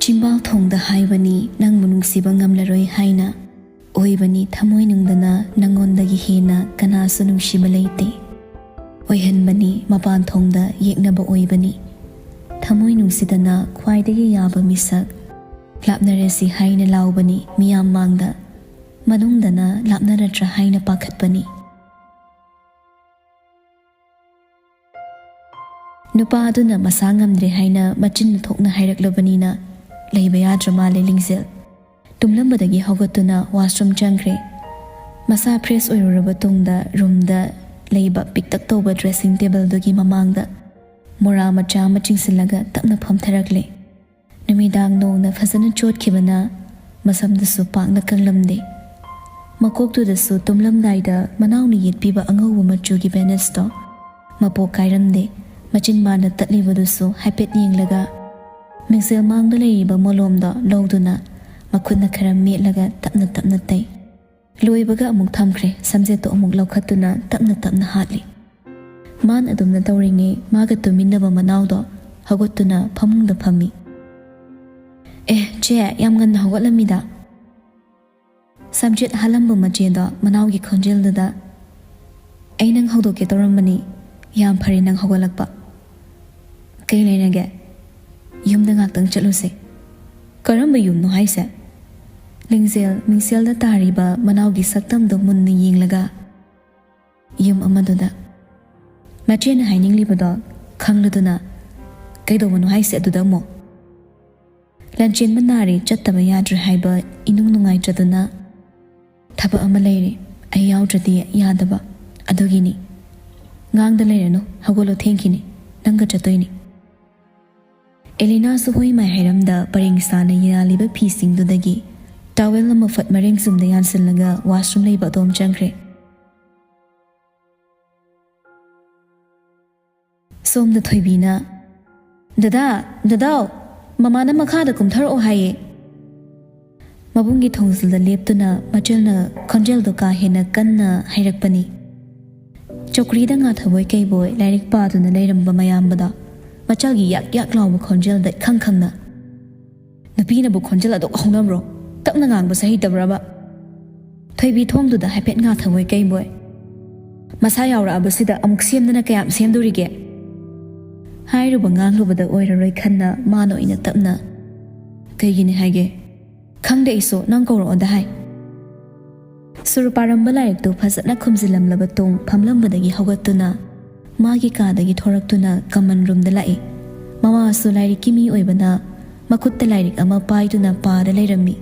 ꯆꯤꯝꯕꯥꯜ ꯊꯣꯡꯗ ꯍꯥꯏꯕꯅꯤ ꯅꯪꯕꯨ ꯅꯨꯡꯁꯤꯕ ꯉꯝꯂꯔꯣꯏ ꯍꯥꯏꯅ꯫ ꯑꯣꯏꯕꯅꯤ ꯊꯃꯣꯏꯅꯨꯡꯗꯅ ꯅꯪꯉꯣꯟꯗꯒꯤ ꯍꯦꯟꯅ ꯀꯅꯥꯁꯨ ꯅꯨꯡꯁꯤꯕ ꯂꯩꯇꯦ꯫ ꯑꯣꯏꯍꯟꯕꯅꯤ ꯃꯄꯥꯟ ꯊꯣꯡꯗ ꯌꯦꯛꯅꯕ ꯑꯣꯏꯕꯅꯤ꯫ ꯊꯃꯣꯏꯅꯨꯡꯁꯤꯗꯅ ꯈ꯭ꯋꯥꯏꯗꯒꯤ ꯌꯥꯕ ꯃꯤꯁꯛ꯫ ꯂꯥꯞꯅꯔꯁꯤ ꯍꯥꯏꯅ ꯂꯥꯎꯕꯅꯤ ꯃꯤꯌꯥꯝ ꯃꯥꯡꯗ꯫ ꯃꯅꯨꯡꯗꯅ ꯂꯥꯞꯅꯔꯗ꯭ꯔꯥ ꯍꯥꯏꯅ ꯄꯥꯈꯠꯄꯅꯤ꯫ ꯅꯨꯄꯥ ꯑꯗꯨꯅ ꯃꯁꯥ ꯉꯝꯗ꯭ꯔꯦ ꯍꯥꯏꯅ ꯃꯆꯤꯟ ꯊꯣꯛꯅ ꯍꯥꯏꯔꯛꯂꯕꯅꯤꯅ ꯂꯩꯕ ꯌꯥꯗ꯭ꯔ ꯃꯥꯜꯂꯦ ꯂꯤꯡꯖꯦꯜ꯫ ꯇꯨꯝꯂꯝꯕꯗꯒꯤ ꯍꯧꯒꯠꯇꯨꯅ ꯋꯥꯁꯔꯨꯝ ꯆꯪꯈ꯭ꯔꯦ꯫ ꯃꯁꯥ ꯐ꯭ꯔꯦꯁ ꯑꯣꯏꯔꯨꯔꯕ ꯇꯨꯡꯗ ꯔꯨꯝꯗ ꯂꯩꯕ ꯄꯤꯛꯇꯛ ꯇꯧꯕ ꯗ꯭ꯔꯦꯁꯤꯡ ꯇꯦꯕꯜꯗꯨꯒꯤ ꯃꯃꯥꯡꯗ ꯃꯣꯔꯥ ꯃꯆꯥ ꯑꯃ ꯆꯤꯡꯁꯤꯜꯂꯒ ꯇꯞꯅ ꯐꯝꯊꯔꯛꯂꯦ꯫ ꯅꯨꯃꯤꯗꯥꯡ ꯅꯣꯡꯅ ꯐꯖꯅ ꯆꯣꯠꯈꯤꯕꯅ ꯃꯁꯝꯗꯨꯁꯨ ꯄꯥꯛꯅ ꯀꯪꯂꯝꯗꯦ꯫ ꯃꯀꯣꯛꯇꯨꯗꯁꯨ ꯇꯨꯝꯂꯝꯗꯥꯏꯗ ꯃꯅꯥꯎꯅ ꯌꯦꯠꯄꯤꯕ ꯑꯉꯧꯕ ꯃꯆꯨꯒꯤ ꯕꯦꯅꯦꯖꯇꯣ ꯃꯄꯣꯛ ꯀꯥꯏꯔꯝꯗꯦ꯫ ꯃꯆꯤꯟ ꯃꯥꯟꯗ ꯇꯠꯂꯤꯕꯗꯨꯁꯨ ꯍꯥꯏꯐꯦꯠ ꯌꯦꯡꯂꯒ ꯃꯤꯡꯁꯦꯜ ꯃꯥꯡꯗ ꯂꯩꯔꯤꯕ ꯃꯣꯂꯣꯝꯗꯣ ꯂꯧꯗꯨꯅ ꯃꯈꯨꯠꯅ ꯈꯔ ꯃꯦꯠꯂꯒ ꯇꯞꯅ ꯇꯞꯅ ꯇꯩ꯫ ꯂꯣꯏꯕꯒ ꯑꯃꯨꯛ ꯊꯝꯈ꯭ꯔꯦ꯫ ꯁꯝꯖꯦꯠꯇꯣ ꯑꯃꯨꯛ ꯂꯧꯈꯠꯇꯨꯅ ꯇꯞꯅ ꯇꯞꯅ ꯍꯥꯠꯂꯤ꯫ ꯃꯥꯟ ꯑꯗꯨꯝꯅ ꯇꯧꯔꯤꯉꯩ ꯃꯥꯒ ꯇꯨꯃꯤꯟꯅꯕ ꯃꯅꯥꯎꯗꯣ ꯍꯧꯒꯠꯇꯨꯅ ꯐꯃꯨꯡꯗ ꯐꯝꯃꯤ꯫ "ꯑꯦ ꯆꯦ, ꯌꯥꯝ ꯉꯟꯅ ꯍꯧꯒꯠꯂꯝꯃꯤꯗ?" ꯁꯝꯖꯦꯠ ꯍꯥꯜꯂꯝꯕ ꯃꯆꯦꯗꯣ ꯃꯅꯥꯎꯒꯤ ꯈꯣꯟꯖꯦꯜꯗꯨꯗ, "ꯑꯩ ꯅꯪ ꯍꯧꯗꯣꯛꯀꯦ ꯇꯧꯔꯝꯕꯅꯤ꯫ ꯌꯥꯝ ꯐꯔꯦ ꯅꯪ ꯍꯧꯒꯠꯂꯛꯄ꯫ ꯀꯩ ꯂꯩꯔꯒꯦ? ꯌꯨꯝꯗ ꯉꯥꯛꯇꯪ ꯆꯠꯂꯨꯁꯦ꯫" "ꯀꯔꯝꯕ ꯌꯨꯝꯅꯣ ꯍꯥꯏꯁꯦ?" ꯂꯤꯡꯖꯦꯜ ꯃꯤꯡꯁꯦꯜꯗ ꯇꯥꯔꯤꯕ ꯃꯅꯥꯎꯒꯤ ꯁꯛꯇꯝꯗꯣ ꯃꯨꯟꯅ ꯌꯦꯡꯂꯒ, "ꯌꯨꯝ ꯑꯃꯗꯨꯗ꯫" ꯃꯆꯦꯅ ꯍꯥꯏꯅꯤꯡꯂꯤꯕꯗꯣ ꯈꯪꯂꯗꯨꯅ, "ꯀꯩꯗꯧꯕꯅꯣ ꯍꯥꯏꯁꯦ ꯑꯗꯨꯗ ꯑꯃꯨꯛ?" "ꯂꯟꯆꯦꯟꯕ ꯅꯥꯔꯦ, ꯆꯠꯇꯕ ꯌꯥꯗ꯭ꯔꯦ ꯍꯥꯏꯕ ꯏꯅꯨꯡ ꯅꯨꯡꯉꯥꯏꯇ꯭ꯔꯗꯨꯅ ꯊꯕꯛ ꯑꯃ ꯂꯩꯔꯦ, ꯑꯩ ꯌꯥꯎꯗ꯭ꯔꯗꯤ ꯌꯥꯗꯕ, ꯑꯗꯨꯒꯤꯅꯤ꯫ ꯉꯥꯡꯗ ꯂꯩꯔꯅꯨ, ꯍꯧꯒꯠꯂꯣ, ꯊꯦꯡꯈꯤꯅꯤ, ꯅꯪꯒ ꯆꯠꯇꯣꯏꯅꯤ꯫" ꯑꯦꯂꯤꯅꯥꯁꯨ ꯍꯣꯏ ꯃꯥꯏ ꯍꯥꯏꯔꯝꯗ ꯄꯔꯦꯡ ꯁꯥꯅ ꯌꯥꯜꯂꯤꯕ ꯐꯤꯁꯤꯡꯗꯨꯗꯒꯤ ꯇꯥꯋꯦꯜ ꯑꯃ ꯐꯠ ꯃꯔꯦꯡ ꯆꯨꯝꯗ ꯌꯥꯟꯁꯤꯜꯂꯒ ꯋꯥꯁꯔꯨꯝ ꯂꯩꯕ ꯑꯗꯣꯝ ꯆꯪꯈ꯭ꯔꯦ꯫ ꯁꯣꯝꯗ ꯊꯣꯏꯕꯤꯅ, "ꯗꯗꯥ, ꯗꯗꯥꯎ, ꯃꯃꯥꯅ ꯃꯈꯥꯗ ꯀꯨꯝꯊꯔꯛꯑꯣ ꯍꯥꯏꯌꯦ꯫" ꯃꯕꯨꯡꯒꯤ ꯊꯣꯡꯖꯤꯜꯗ ꯂꯦꯞꯇꯨꯅ ꯃꯆꯜꯅ ꯈꯣꯟꯖꯦꯜꯗꯣ ꯀꯥ ꯍꯦꯟꯅ ꯀꯟꯅ ꯍꯥꯏꯔꯛꯄꯅꯤ꯫ ꯆꯧꯀ꯭ꯔꯤꯗ ꯉꯥꯊꯕꯣꯏ ꯀꯩꯕꯣꯏ ꯂꯥꯏꯔꯤꯛ ꯄꯥꯗꯨꯅ ꯂꯩꯔꯝꯕ ꯃꯌꯥꯝꯕꯗ ꯃꯆꯜꯒꯤ ꯌꯥꯛ ꯌꯥꯛ ꯂꯥꯎꯕ ꯈꯣꯟꯖꯦꯜꯗ ꯏꯈꯪ ꯈꯪꯅ, "ꯅꯨꯄꯤꯅꯕꯨ ꯈꯣꯟꯖꯦꯜ ꯑꯗꯨꯛ ꯍꯧꯅꯕ꯭ꯔꯣ? ꯇꯞꯅ ꯉꯥꯡꯕꯁꯦ ꯍꯩꯇꯕ꯭ꯔꯕ?" ꯊꯣꯏꯕꯤ ꯊꯣꯡꯗꯨꯗ ꯍꯥꯏꯐꯦꯠ ꯉꯥꯊꯕꯣꯏ ꯀꯩꯕꯣꯏ, "ꯃꯁꯥ ꯌꯥꯎꯔꯛꯑꯕꯁꯤꯗ ꯑꯃꯨꯛ ꯁꯦꯝꯗꯅ ꯀꯌꯥꯝ ꯁꯦꯝꯗꯣꯔꯤꯒꯦ?" ꯍꯥꯏꯔꯨꯕ ꯉꯥꯡꯂꯨꯕꯗ ꯑꯣꯏꯔꯔꯣꯏ ꯈꯟꯅ ꯃꯥꯅ ꯑꯣꯏꯅ ꯇꯞꯅ, "ꯀꯩꯒꯤꯅꯤ ꯍꯥꯏꯒꯦ?" "ꯈꯪꯗꯦ ꯑꯩꯁꯨ, ꯅꯪ ꯀꯧꯔꯛꯑꯣꯗ ꯍꯥꯏ꯫" ꯁꯨꯔ ꯄꯥꯔꯝꯕ ꯂꯥꯏꯔꯤꯛꯇꯨ ꯐꯖꯅ ꯈꯨꯝꯖꯤꯜꯂꯝꯂꯕ ꯇꯨꯡ ꯐꯝꯂꯝꯕꯗꯒꯤ ꯍꯧꯒꯠꯇꯨꯅ ꯃꯥꯒꯤ ꯀꯥꯗꯒꯤ ꯊꯣꯔꯛꯇꯨꯅ ꯀꯃꯟ ꯔꯨꯝꯗ ꯂꯥꯛꯏ꯫ ꯃꯃꯥꯁꯨ ꯂꯥꯏꯔꯤꯛꯀꯤ ꯃꯤ ꯑꯣꯏꯕꯅ ꯃꯈꯨꯠꯇ ꯂꯥꯏꯔꯤꯛ ꯑꯃ ꯄꯥꯏꯗꯨꯅ ꯄꯥꯗ ꯂꯩꯔꯝꯃꯤ꯫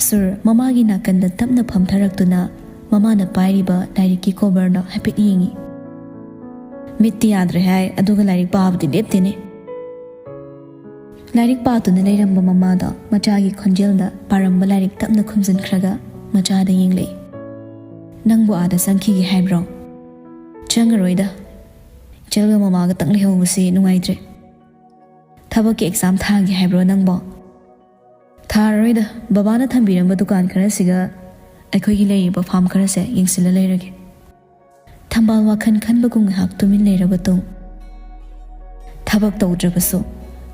ꯁꯨꯔ ꯃꯃꯥꯒꯤ ꯅꯥꯀꯟꯗ ꯇꯞꯅ ꯐꯝꯊꯔꯛꯇꯨꯅ ꯃꯃꯥꯅ ꯄꯥꯏꯔꯤꯕ ꯂꯥꯏꯔꯤꯛꯀꯤ ꯀꯣꯕꯔꯗꯣ ꯍꯥꯏꯐꯦꯠ ꯌꯦꯡꯏ꯫ ꯃꯤꯠꯇꯤ ꯌꯥꯗ꯭ꯔꯦ ꯍꯥꯏ, ꯑꯗꯨꯒ ꯂꯥꯏꯔꯤꯛ ꯄꯥꯕꯗꯤ ꯂꯦꯞꯇꯦꯅꯦ꯫ ꯂꯥꯏꯔꯤꯛ ꯄꯥꯗꯨꯅ ꯂꯩꯔꯝꯕ ꯃꯃꯥꯗꯣ ꯃꯆꯥꯒꯤ ꯈꯣꯟꯖꯦꯜꯗ ꯄꯥꯔꯝꯕ ꯂꯥꯏꯔꯤꯛ ꯇꯞꯅ ꯈꯨꯝꯖꯤꯟꯈ꯭ꯔꯒ ꯃꯆꯥꯗ ꯌꯦꯡꯂꯛꯏ꯫ "ꯅꯪꯕꯨ ꯑꯥꯗ ꯆꯪꯈꯤꯒꯦ ꯍꯥꯏꯕ꯭ꯔꯣ?" "ꯆꯪꯉꯔꯣꯏꯗ꯫ ꯏꯆꯜꯒ ꯃꯃꯥꯒꯇꯪ ꯂꯩꯍꯧꯕꯁꯤ ꯅꯨꯡꯉꯥꯏꯇ꯭ꯔꯦ꯫ ꯊꯕꯛꯀꯤ ꯑꯦꯛꯖꯥꯝ ꯊꯥꯒꯦ ꯍꯥꯏꯕ꯭ꯔꯣ ꯅꯪꯕꯣ?" "ꯊꯥꯔꯔꯣꯏꯗ꯫ ꯕꯕꯥꯅ ꯊꯝꯕꯤꯔꯝꯕ ꯗꯨꯀꯥꯟ ꯈꯔꯁꯤꯒ ꯑꯩꯈꯣꯏꯒꯤ ꯂꯩꯔꯤꯕ ꯐꯥꯝ ꯈꯔꯁꯦ ꯌꯦꯡꯁꯤꯜꯂ ꯂꯩꯔꯒꯦ꯫" ꯊꯝꯕꯥꯜ ꯋꯥꯈꯜ ꯈꯟꯕꯒꯨꯝ ꯉꯥꯏꯍꯥꯛ ꯇꯨꯃꯤꯟ ꯂꯩꯔꯕ ꯇꯨꯡ, ꯊꯕꯛ ꯇꯧꯗ꯭ꯔꯕꯁꯨ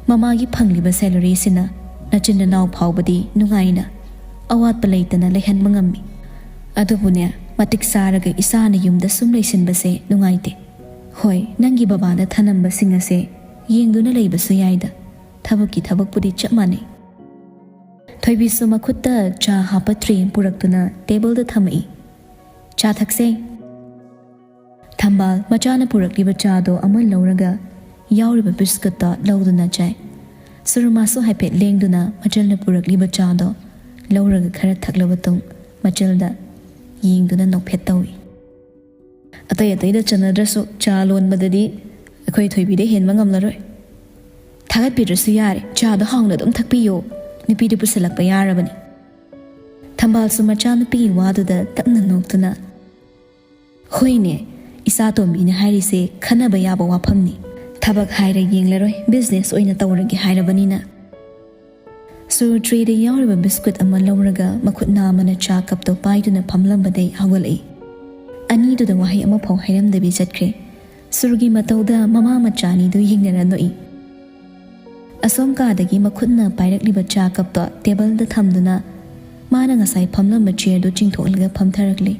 ꯃꯃꯥꯒꯤ ꯐꯪꯂꯤꯕ ꯁꯦꯂꯔꯤꯁꯤꯅ ꯅꯆꯤꯟ ꯅꯅꯥꯎ ꯐꯥꯎꯕꯗꯤ ꯅꯨꯡꯉꯥꯏꯅ, ꯑꯋꯥꯠꯄ ꯂꯩꯇꯅ ꯂꯩꯍꯟꯕ ꯉꯝꯃꯤ꯫ ꯑꯗꯨꯕꯨꯅꯦ, ꯃꯇꯤꯛ ꯆꯥꯔꯒ ꯏꯁꯥꯅ ꯌꯨꯝꯗ ꯁꯨꯝ ꯂꯩꯁꯤꯟꯕꯁꯦ ꯅꯨꯡꯉꯥꯏꯇꯦ꯫ ꯍꯣꯏ, ꯅꯪꯒꯤ ꯕꯕꯥꯅ ꯊꯅꯝꯕꯁꯤꯡ ꯑꯁꯦ ꯌꯦꯡꯗꯨꯅ ꯂꯩꯕꯁꯨ ꯌꯥꯏꯗ꯫ ꯊꯕꯛꯀꯤ ꯊꯕꯛꯄꯨꯗꯤ ꯆꯞ ꯃꯥꯟꯅꯩ꯫ ꯊꯣꯏꯕꯤꯁꯨ ꯃꯈꯨꯠꯇ ꯆꯥ ꯍꯥꯞꯄ ꯇ꯭ꯔꯦ ꯄꯨꯔꯛꯇꯨꯅ ꯇꯦꯕꯜꯗ ꯊꯝꯃꯛꯏ꯫ "ꯆꯥ ꯊꯛꯁꯦ꯫" ꯊꯝꯕꯥꯜ ꯃꯆꯥꯅ ꯄꯨꯔꯛꯂꯤꯕ ꯆꯥꯗꯣ ꯑꯃ ꯂꯧꯔꯒ ꯌꯥꯎꯔꯤꯕ ꯕꯤꯁꯀꯨꯠꯇꯣ ꯂꯧꯗꯨꯅ ꯆꯥꯏ꯫ ꯁꯨꯔꯃꯥꯁꯨ ꯍꯥꯏꯐꯦꯠ ꯂꯦꯡꯗꯨꯅ ꯃꯆꯜꯅ ꯄꯨꯔꯛꯂꯤꯕ ꯆꯥꯗꯣ ꯂꯧꯔꯒ ꯈꯔ ꯊꯛꯂꯕ ꯇꯨꯡ ꯃꯆꯜꯗ ꯌꯦꯡꯗꯨꯅ ꯅꯣꯛꯐꯦꯠ ꯇꯧꯏ꯫ "ꯑꯇꯩ ꯑꯇꯩꯗ ꯆꯠꯅꯗ꯭ꯔꯁꯨ ꯆꯥ ꯂꯣꯟꯕꯗꯗꯤ ꯑꯩꯈꯣꯏ ꯊꯣꯏꯕꯤꯗ ꯍꯦꯟꯕ ꯉꯝꯂꯔꯣꯏ꯫ ꯊꯥꯒꯠꯄꯤꯗ꯭ꯔꯁꯨ ꯌꯥꯔꯦ, ꯆꯥꯗꯣ ꯍꯥꯎꯅ ꯑꯗꯨꯝ ꯊꯛꯄꯤꯌꯣ, ꯅꯨꯄꯤꯗꯨ ꯄꯨꯁꯜꯂꯛꯄ ꯌꯥꯔꯕꯅꯤ꯫" ꯊꯝꯕꯥꯜꯁꯨ ꯃꯆꯥꯅꯨꯄꯤꯒꯤ ꯋꯥꯗꯨꯗ ꯇꯞꯅ ꯅꯣꯛꯇꯨꯅ, "ꯍꯣꯏꯅꯦ, ꯏꯆꯥ ꯇꯣꯝꯕꯤꯅ ꯍꯥꯏꯔꯤꯁꯦ ꯈꯟꯅꯕ ꯌꯥꯕ ꯋꯥꯐꯝꯅꯤ꯫ ꯊꯕꯛ ꯍꯥꯏꯔ ꯌꯦꯡꯂꯔꯣꯏ, ꯕꯤꯖꯤꯅꯦꯁ ꯑꯣꯏꯅ ꯇꯧꯔꯒꯦ ꯍꯥꯏꯔꯕꯅꯤꯅ꯫" ꯁꯨꯔ ꯇ꯭ꯔꯦꯗ ꯌꯥꯎꯔꯤꯕ ꯕꯤꯁꯀꯨꯠ ꯑꯃ ꯂꯧꯔꯒ ꯃꯈꯨꯠ ꯅꯥꯝꯃꯅ ꯆꯥ ꯀꯞꯇꯣ ꯄꯥꯏꯗꯨꯅ ꯐꯝꯂꯝꯕꯗꯩ ꯍꯧꯒꯠꯂꯛꯏ꯫ ꯑꯅꯤꯗꯨꯗ ꯋꯥꯍꯩ ꯑꯃꯐꯥꯎ ꯍꯥꯏꯔꯝꯗꯕꯤ ꯆꯠꯈ꯭ꯔꯦ꯫ ꯁꯨꯔꯒꯤ ꯃꯇꯧꯗ ꯃꯃꯥ ꯃꯆꯥ ꯑꯅꯤꯗꯨ ꯌꯦꯡꯅꯔ ꯅꯣꯛꯏ꯫ ꯑꯁꯣꯝ ꯀꯥꯗꯒꯤ ꯃꯈꯨꯠꯅ ꯄꯥꯏꯔꯛꯂꯤꯕ ꯆꯥ ꯀꯞꯇꯣ ꯇꯦꯕꯜꯗ ꯊꯝꯗꯨꯅ ꯃꯥꯅ ꯉꯁꯥꯏ ꯐꯝꯂꯝꯕ ꯆꯤꯌꯔꯗꯨ ꯆꯤꯡꯊꯣꯛꯂꯒ ꯐꯝꯊꯔꯛꯂꯤ꯫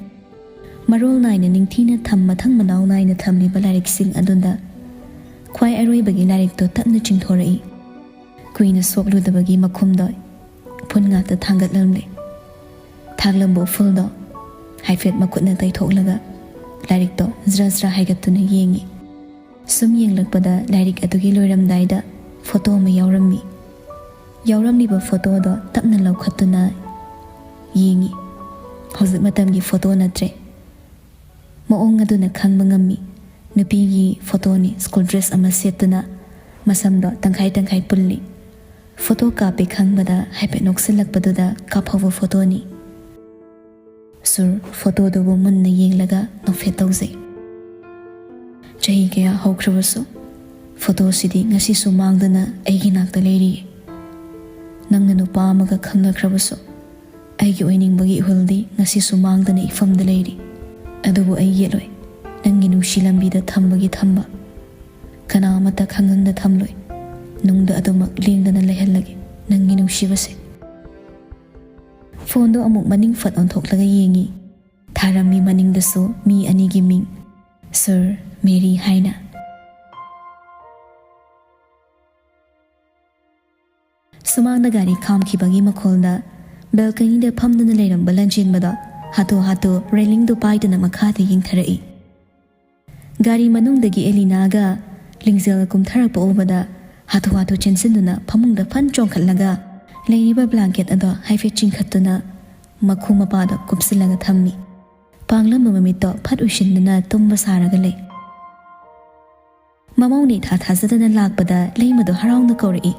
ꯃꯔꯣꯜ ꯅꯥꯏꯅ ꯅꯤꯡꯊꯤꯅ ꯊꯝ-, ꯃꯊꯪ ꯃꯅꯥꯎ ꯅꯥꯏꯅ ꯊꯝꯂꯤꯕ ꯂꯥꯏꯔꯤꯛꯁꯤꯡ ꯑꯗꯨꯗ ꯈ꯭ꯋꯥꯏ ꯑꯔꯣꯏꯕꯒꯤ ꯂꯥꯏꯔꯤꯛꯇꯣ ꯇꯞꯅ ꯆꯤꯡꯊꯣꯔꯛꯏ꯫ ꯀꯨꯏꯅ ꯁꯣꯛꯂꯨꯗꯕꯒꯤ ꯃꯈꯨꯝꯗꯣ ꯎꯐꯨꯟ ꯉꯥꯛꯇ ꯊꯥꯡꯒꯠꯂꯝꯂꯦ꯫ ꯊꯥꯡꯂꯝꯕ ꯎꯐꯨꯜꯗꯣ ꯍꯥꯏꯐꯦꯠ ꯃꯈꯨꯠꯅ ꯇꯩꯊꯣꯛꯂꯒ ꯂꯥꯏꯔꯤꯛꯇꯣ ꯖ꯭ꯔ ꯖ꯭ꯔ ꯍꯥꯏꯒꯠꯇꯨꯅ ꯌꯦꯡꯉꯤ꯫ ꯁꯨꯝ ꯌꯦꯡꯂꯛꯄꯗ ꯂꯥꯏꯔꯤꯛ ꯑꯗꯨꯒꯤ ꯂꯣꯏꯔꯝꯗꯥꯏꯗ ꯐꯣꯇꯣ ꯑꯃ ꯌꯥꯎꯔꯝꯃꯤ꯫ ꯌꯥꯎꯔꯝꯂꯤꯕ ꯐꯣꯇꯣꯗꯣ ꯇꯞꯅ ꯂꯧꯈꯠꯇꯨꯅ ꯌꯦꯡꯉꯤ꯫ ꯍꯧꯖꯤꯛ ꯃꯇꯝꯒꯤ ꯐꯣꯇꯣ ꯅꯠꯇ꯭ꯔꯦ꯫ ꯃꯑꯣꯡ ꯑꯗꯨꯅ ꯈꯪꯕ ꯉꯝꯃꯤ꯫ ꯅꯨꯄꯤꯒꯤ ꯐꯣꯇꯣꯅꯤ, ꯁ꯭ꯀꯨꯜ ꯗ꯭ꯔꯦꯁ ꯑꯃ ꯁꯦꯠꯇꯨꯅ, ꯃꯁꯝꯗꯣ ꯇꯪꯈꯥꯏ ꯇꯪꯈꯥꯏ ꯄꯨꯜꯂꯤ꯫ ꯐꯣꯇꯣ ꯀꯥꯞꯄꯦ ꯈꯪꯕꯗ ꯍꯥꯏꯐꯦꯠ ꯅꯣꯛꯁꯤꯜꯂꯛꯄꯗꯨꯗ ꯀꯥꯞꯍꯧꯕ ꯐꯣꯇꯣꯅꯤ꯫ ꯁꯨꯔ ꯐꯣꯇꯣꯗꯨꯕꯨ ꯃꯨꯟꯅ ꯌꯦꯡꯂꯒ ꯅꯣꯛꯐꯦꯠ ꯇꯧꯖꯩ꯫ ꯆꯍꯤ ꯀꯌꯥ ꯍꯧꯈ꯭ꯔꯕꯁꯨ ꯐꯣꯇꯣꯁꯤꯗꯤ ꯉꯁꯤꯁꯨ ꯃꯥꯡꯗꯅ ꯑꯩꯒꯤ ꯅꯥꯛꯇ ꯂꯩꯔꯤꯌꯦ꯫ ꯅꯪꯅ ꯅꯨꯄꯥ ꯑꯃꯒ ꯈꯪꯅꯈ꯭ꯔꯕꯁꯨ ꯑꯩꯒꯤ ꯑꯣꯏꯅꯤꯡꯕꯒꯤ ꯏꯍꯨꯜꯗꯤ ꯉꯁꯤꯁꯨ ꯃꯥꯡꯗꯅ ꯏꯐꯝꯗ ꯂꯩꯔꯤ꯫ ꯑꯗꯨꯕꯨ ꯑꯩ ꯌꯦꯠꯂꯣꯏ꯫ ꯅꯪꯒꯤ ꯅꯨꯡꯁꯤ ꯂꯝꯕꯤꯗ ꯊꯝꯕꯒꯤ ꯊꯝꯕ꯫ ꯀꯅꯥ ꯑꯃꯠꯇ ꯈꯪꯍꯟꯗ ꯊꯝꯂꯣꯏ꯫ ꯅꯨꯡꯗ ꯑꯗꯨꯃꯛ ꯂꯦꯡꯗꯅ ꯂꯩꯍꯜꯂꯒꯦ ꯅꯪꯒꯤ ꯅꯨꯡꯁꯤꯕꯁꯦ꯫ ꯐꯣꯟꯗꯣ ꯑꯃꯨꯛ ꯃꯅꯤꯡ ꯐꯠ ꯑꯣꯟꯊꯣꯛꯂꯒ ꯌꯦꯡꯉꯤ꯫ ꯊꯥꯔꯝꯃꯤ ꯃꯅꯤꯡꯗꯁꯨ ꯃꯤ ꯑꯅꯤꯒꯤ ꯃꯤꯡ, ꯁꯨꯔ, ꯃꯦꯔꯤ ꯍꯥꯏꯅ꯫ ꯁꯨꯃꯥꯡꯗ ꯒꯥꯔꯤ ꯈꯥꯝꯈꯤꯕꯒꯤ ꯃꯈꯣꯜꯗ ꯕꯦꯜꯀꯅꯤꯗ ꯐꯝꯗꯨꯅ ꯂꯩꯔꯝꯕ ꯂꯟꯖꯦꯟꯕꯗꯣ ꯍꯥꯊꯨ ꯍꯥꯊꯨ ꯔꯦꯂꯤꯡꯗꯨ ꯄꯥꯏꯗꯨꯅ ꯃꯈꯥꯗ ꯌꯦꯡꯊꯔꯛꯏ꯫ ꯒꯥꯔꯤ ꯃꯅꯨꯡꯗꯒꯤ ꯑꯦꯂꯤꯅꯥꯒ ꯂꯤꯡꯖꯦꯜ ꯀꯨꯝꯊꯔꯛꯄ ꯎꯕꯗ ꯍꯥꯊꯨ ꯍꯥꯊꯨ ꯆꯦꯟꯁꯤꯟꯗꯨꯅ ꯐꯃꯨꯡꯗ ꯐꯟ ꯆꯣꯡꯈꯠꯂꯒ ꯂꯩꯔꯤꯕ ꯕ꯭ꯂꯥꯡꯀꯦꯠ ꯑꯗꯣ ꯍꯥꯏꯐꯦꯠ ꯆꯤꯡꯈꯠꯇꯨꯅ ꯃꯈꯨ ꯃꯄꯥꯗ ꯀꯨꯞꯁꯤꯜꯂꯒ ꯊꯝꯃꯤ꯫ ꯄꯥꯡꯂꯝꯕ ꯃꯃꯤꯠꯇꯣ ꯐꯠ ꯎꯏꯁꯤꯟꯗꯨꯅ ꯇꯨꯝꯕ ꯁꯥꯔꯒ ꯂꯩ꯫ ꯃꯃꯧꯅ ꯏꯊꯥ ꯊꯥꯖꯗꯅ ꯂꯥꯛꯄꯗ ꯂꯩꯃꯗꯣ ꯍꯔꯥꯎꯅ ꯀꯧꯔꯛꯏ,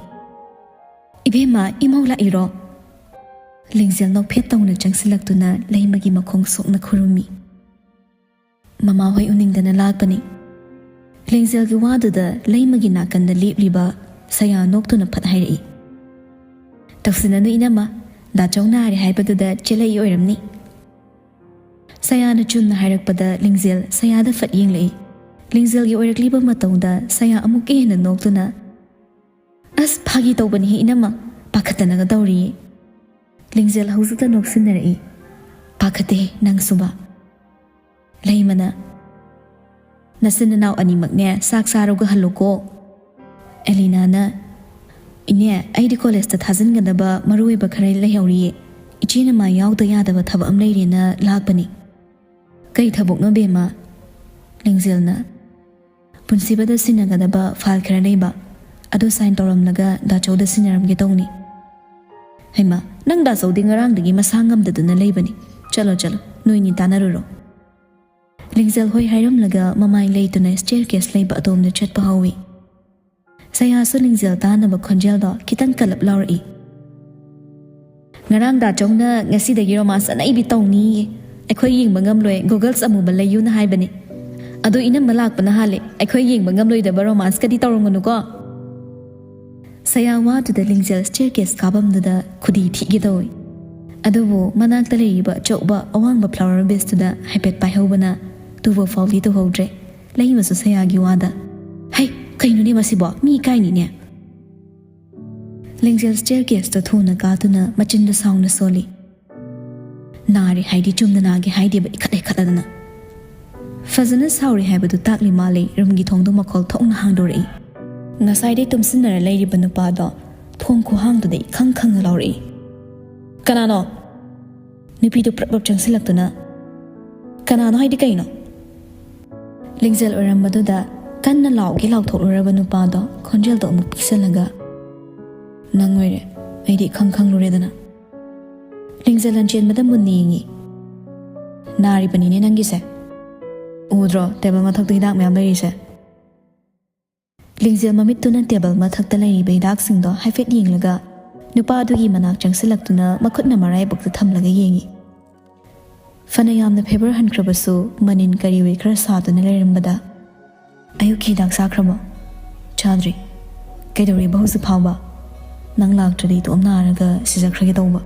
"ꯏꯕꯦꯝꯃ, ꯏꯃꯧ ꯂꯥꯛꯏꯔꯣ?" ꯂꯤꯡꯖꯦꯜ ꯅꯣꯛꯐꯦꯠ ꯇꯧꯅ ꯆꯪꯁꯤꯜꯂꯛꯇꯨꯅ ꯂꯩꯃꯒꯤ ꯃꯈꯣꯡ ꯁꯣꯛꯅ ꯈꯨꯔꯨꯝꯃꯤ꯫ "ꯃꯃꯥꯍꯣꯏ ꯎꯅꯤꯡꯗꯅ ꯂꯥꯛꯄꯅꯤ꯫" ꯂꯤꯡꯖꯦꯜꯒꯤ ꯋꯥꯗꯨꯗ ꯂꯩꯃꯒꯤ ꯅꯥꯀꯟꯗ ꯂꯦꯞꯂꯤꯕ ꯁꯌꯥ ꯅꯣꯛꯇꯨꯅ ꯐꯠ ꯍꯥꯏꯔꯛꯏ, "ꯇꯧꯁꯤꯟꯅꯅꯨ ꯏꯅꯝꯃ, ꯗꯥꯆꯧ ꯅꯥꯔꯦ ꯍꯥꯏꯕꯗꯨꯗ ꯆꯦꯜꯂꯛꯏ ꯑꯣꯏꯔꯝꯅꯤ꯫" ꯁꯌꯥꯅ ꯆꯨꯝꯅ ꯍꯥꯏꯔꯛꯄꯗ ꯂꯤꯡꯖꯦꯜ ꯁꯌꯥꯗ ꯐꯠ ꯌꯦꯡꯂꯛꯏ꯫ ꯂꯤꯡꯖꯦꯜꯒꯤ ꯑꯣꯏꯔꯛꯂꯤꯕ ꯃꯇꯧꯗ ꯁꯌꯥ ꯑꯃꯨꯛꯀ ꯍꯦꯟꯅ ꯅꯣꯛꯇꯨꯅ, "ꯑꯁ, ꯐꯥꯒꯤ ꯇꯧꯕꯅꯤꯍꯦ ꯏꯅꯝꯃ, ꯄꯥꯈꯠꯇꯅꯒ ꯇꯧꯔꯤꯌꯦ꯫" ꯂꯤꯡꯖꯦꯜ ꯍꯧꯖꯤꯛꯇ ꯅꯣꯛꯁꯤꯟꯅꯔꯛꯏ, "ꯄꯥꯈꯠꯇꯦ ꯅꯪꯁꯨꯕ꯫" ꯂꯩꯃꯅ, "ꯅꯆꯤꯟ ꯅꯅꯥꯎ ꯑꯅꯤꯃꯛꯅꯦ ꯆꯥꯛ ꯆꯥꯔꯨꯒ ꯍꯜꯂꯨꯀꯣ꯫" ꯑꯦꯂꯤꯅꯥꯅ, "ꯏꯅꯦ, ꯑꯩꯗꯤ ꯀꯣꯂꯦꯖꯇ ꯊꯥꯖꯤꯟꯒꯗꯕ ꯃꯔꯨ ꯑꯣꯏꯕ ꯈꯔ ꯂꯩꯍꯧꯔꯤꯌꯦ꯫ ꯏꯆꯦꯅ ꯃꯥ ꯌꯥꯎꯗ ꯌꯥꯗꯕ ꯊꯕꯛ ꯑꯃ ꯂꯩꯔꯦꯅ ꯂꯥꯛꯄꯅꯤ꯫" "ꯀꯩ ꯊꯕꯛꯅꯣ, ꯕꯦꯝꯃ?" ꯂꯤꯡꯖꯦꯜꯅ, "ꯄꯨꯟꯁꯤꯕꯗ ꯁꯤꯟꯅꯒꯗꯕ ꯐꯥꯏꯜ ꯈꯔ ꯂꯩꯕ, ꯑꯗꯨ ꯁꯥꯏꯟ ꯇꯧꯔꯝꯂꯒ ꯗꯥꯆꯧꯗ ꯁꯤꯟꯅꯔꯝꯒꯦ ꯇꯧꯅꯤ꯫" "ꯍꯩꯃꯥ, ꯅꯪ ꯗꯥꯆꯧꯗꯤ ꯉꯔꯥꯡꯗꯒꯤ ꯃꯁꯥ ꯉꯝꯗꯗꯨꯅ ꯂꯩꯕꯅꯤ꯫ ꯆꯠꯂꯣ, ꯆꯠꯂꯣ, ꯅꯣꯏꯅꯤ ꯇꯥꯟꯅꯔꯨꯔꯣ꯫" ꯂꯤꯡꯖꯦꯜ ꯍꯣꯏ ꯍꯥꯏꯔꯝꯂꯒ ꯃꯃꯥꯏ ꯂꯩꯇꯨꯅ ꯁ꯭ꯇꯦꯌꯔ ꯀꯦꯁ ꯂꯩꯕ ꯑꯗꯣꯝꯗ ꯆꯠꯄ ꯍꯧꯏ꯫ ꯁꯌꯥꯁꯨ ꯂꯤꯡꯖꯦꯜ ꯇꯥꯅꯕ ꯈꯣꯟꯖꯦꯜꯗꯣ ꯈꯤꯇꯪ ꯀꯜꯂꯞ ꯂꯥꯎꯔꯛꯏ꯫ "ꯉꯔꯥꯡ ꯗꯥꯆꯧꯅ ꯉꯁꯤꯗꯒꯤ ꯔꯣꯃꯥꯟꯁ ꯑꯅꯩꯕꯤ ꯇꯧꯅꯤꯌꯦ꯫ ꯑꯩꯈꯣꯏ ꯌꯦꯡꯕ ꯉꯝꯂꯣꯏ, ꯒꯣꯒꯜꯁ ꯑꯃꯨꯕ ꯂꯩꯌꯨꯅ ꯍꯥꯏꯕꯅꯤ꯫ ꯑꯗꯣ ꯏꯅꯝꯃ ꯂꯥꯛꯄꯅ ꯍꯥꯜꯂꯦ, ꯑꯩꯈꯣꯏ ꯌꯦꯡꯕ ꯉꯝꯂꯣꯏꯗꯕ ꯔꯣꯃꯥꯟꯁꯀꯗꯤ ꯇꯧꯔꯝꯒꯅꯨꯀꯣ꯫" ꯁꯌꯥ ꯋꯥꯗꯨꯗ ꯂꯤꯡꯖꯦꯜ ꯁ꯭ꯇꯦꯌꯔ ꯀꯦꯁ ꯀꯥꯐꯝꯗꯨꯗ ꯈꯨꯗꯤ ꯊꯤꯒꯦ ꯇꯧꯏ꯫ ꯑꯗꯨꯕꯨ ꯃꯅꯥꯛꯇ ꯂꯩꯔꯤꯕ ꯑꯆꯧꯕ ꯑꯋꯥꯡꯕ ꯐ꯭ꯂꯥꯋꯔ ꯕꯦꯁꯇꯨꯗ ꯍꯥꯏꯐꯦꯠ ꯄꯥꯏꯍꯧꯕꯅ ꯇꯨꯕ ꯐꯥꯎꯗꯤ ꯇꯨꯍꯧꯗ꯭ꯔꯦ꯫ ꯂꯩꯃꯁꯨ ꯁꯌꯥꯒꯤ ꯋꯥꯗ, "ꯍꯩ, ꯀꯩꯅꯣꯅꯦ ꯃꯁꯤꯕꯣ? ꯃꯤ ꯏꯀꯥꯏꯅꯤꯅꯦ꯫" ꯂꯤꯡꯖꯦꯜ ꯁ꯭ꯇꯦꯌꯔ ꯀꯦꯁꯇ ꯊꯨꯅ ꯀꯥꯗꯨꯅ ꯃꯆꯤꯟꯗ ꯁꯥꯎꯅ ꯁꯣꯜꯂꯤ꯫ "ꯅꯥꯔꯦ ꯍꯥꯏꯗꯤ ꯆꯨꯝꯅ ꯅꯥꯒꯦ ꯍꯥꯏꯗꯦꯕ, ꯏꯈꯠ ꯏꯈꯠꯂꯗꯅ꯫" ꯐꯖꯅ ꯁꯥꯎꯔꯤ ꯍꯥꯏꯕꯗꯨ ꯇꯥꯛꯂꯤ ꯃꯥꯜꯂꯤ, ꯔꯨꯝꯒꯤ ꯊꯣꯡꯗꯣ ꯃꯈꯣꯜ ꯊꯣꯛꯅ ꯍꯥꯡꯗꯣꯔꯛꯏ꯫ ꯉꯁꯥꯏꯗꯩ ꯇꯨꯝꯁꯤꯟꯅꯔ ꯂꯩꯔꯤꯕ ꯅꯨꯄꯥꯗꯣ ꯊꯣꯡ ꯈꯨꯍꯥꯡꯗꯨꯗ ꯏꯈꯪ ꯈꯪꯅ ꯂꯥꯎꯔꯛꯏ꯫ "ꯀꯅꯥꯅꯣ?" ꯅꯨꯄꯤꯗꯨ ꯄ꯭ꯔꯞ ꯄ꯭ꯔꯞ ꯆꯪꯁꯤꯜꯂꯛꯇꯨꯅ, "ꯀꯅꯥꯅꯣ ꯍꯥꯏꯗꯤ ꯀꯩꯅꯣ?" ꯂꯤꯡꯖꯦꯜ ꯑꯣꯏꯔꯝꯕꯗꯨꯗ ꯀꯟꯅ ꯂꯥꯎꯒꯦ ꯂꯥꯎꯊꯣꯛꯂꯨꯔꯕ ꯅꯨꯄꯥꯗꯣ ꯈꯣꯟꯖꯦꯜꯗꯣ ꯑꯃꯨꯛ ꯄꯤꯛꯁꯜꯂꯒ, "ꯅꯪ ꯑꯣꯏꯔꯦ, ꯑꯩꯗꯤ ꯏꯈꯪ ꯈꯪꯂꯨꯔꯦꯗꯅ꯫" ꯂꯤꯡꯖꯦꯜ ꯂꯟꯆꯦꯟꯕꯗ ꯃꯨꯟꯅ ꯌꯦꯡꯉꯤ꯫ "ꯅꯥꯔꯤꯕꯅꯤꯅꯦ ꯅꯪꯒꯤꯁꯦ꯫ ꯎꯗ꯭ꯔꯣ ꯇꯦꯕꯜ ꯃꯊꯛꯇ ꯍꯤꯗꯥꯛ ꯃꯌꯥꯝ ꯂꯩꯔꯤꯁꯦ?" ꯂꯤꯡꯖꯦꯜ ꯃꯃꯤꯠꯇꯨꯅ ꯇꯦꯕꯜ ꯃꯊꯛꯇ ꯂꯩꯔꯤꯕ ꯍꯤꯗꯥꯛꯁꯤꯡꯗꯣ ꯍꯥꯏꯐꯦꯠ ꯌꯦꯡꯂꯒ ꯅꯨꯄꯥ ꯑꯗꯨꯒꯤ ꯃꯅꯥꯛ ꯆꯪꯁꯤꯜꯂꯛꯇꯨꯅ ꯃꯈꯨꯠꯅ ꯃꯔꯥꯏꯕꯛꯇ ꯊꯝꯂꯒ ꯌꯦꯡꯉꯤ꯫ ꯐꯅ ꯌꯥꯝꯅ ꯐꯦꯕꯔ ꯍꯟꯈ꯭ꯔꯕꯁꯨ ꯃꯅꯤꯟ ꯀꯔꯤꯑꯣꯏ ꯈꯔ ꯁꯥꯗꯨꯅ ꯂꯩꯔꯝꯕꯗ, "ꯑꯌꯨꯛꯀꯤ ꯍꯤꯗꯥꯛ ꯆꯥꯈ꯭ꯔꯕꯣ?" "ꯆꯥꯗ꯭ꯔꯤ꯫ ꯀꯩꯗꯧꯔꯤꯕ ꯍꯧꯖꯤꯛ ꯐꯥꯎꯕ? ꯅꯪ ꯂꯥꯛꯇ꯭ꯔꯗꯤ ꯏꯇꯣꯝ ꯅꯥꯔꯒ ꯁꯤꯖꯈ꯭ꯔꯒꯦ ꯇꯧꯕ꯫"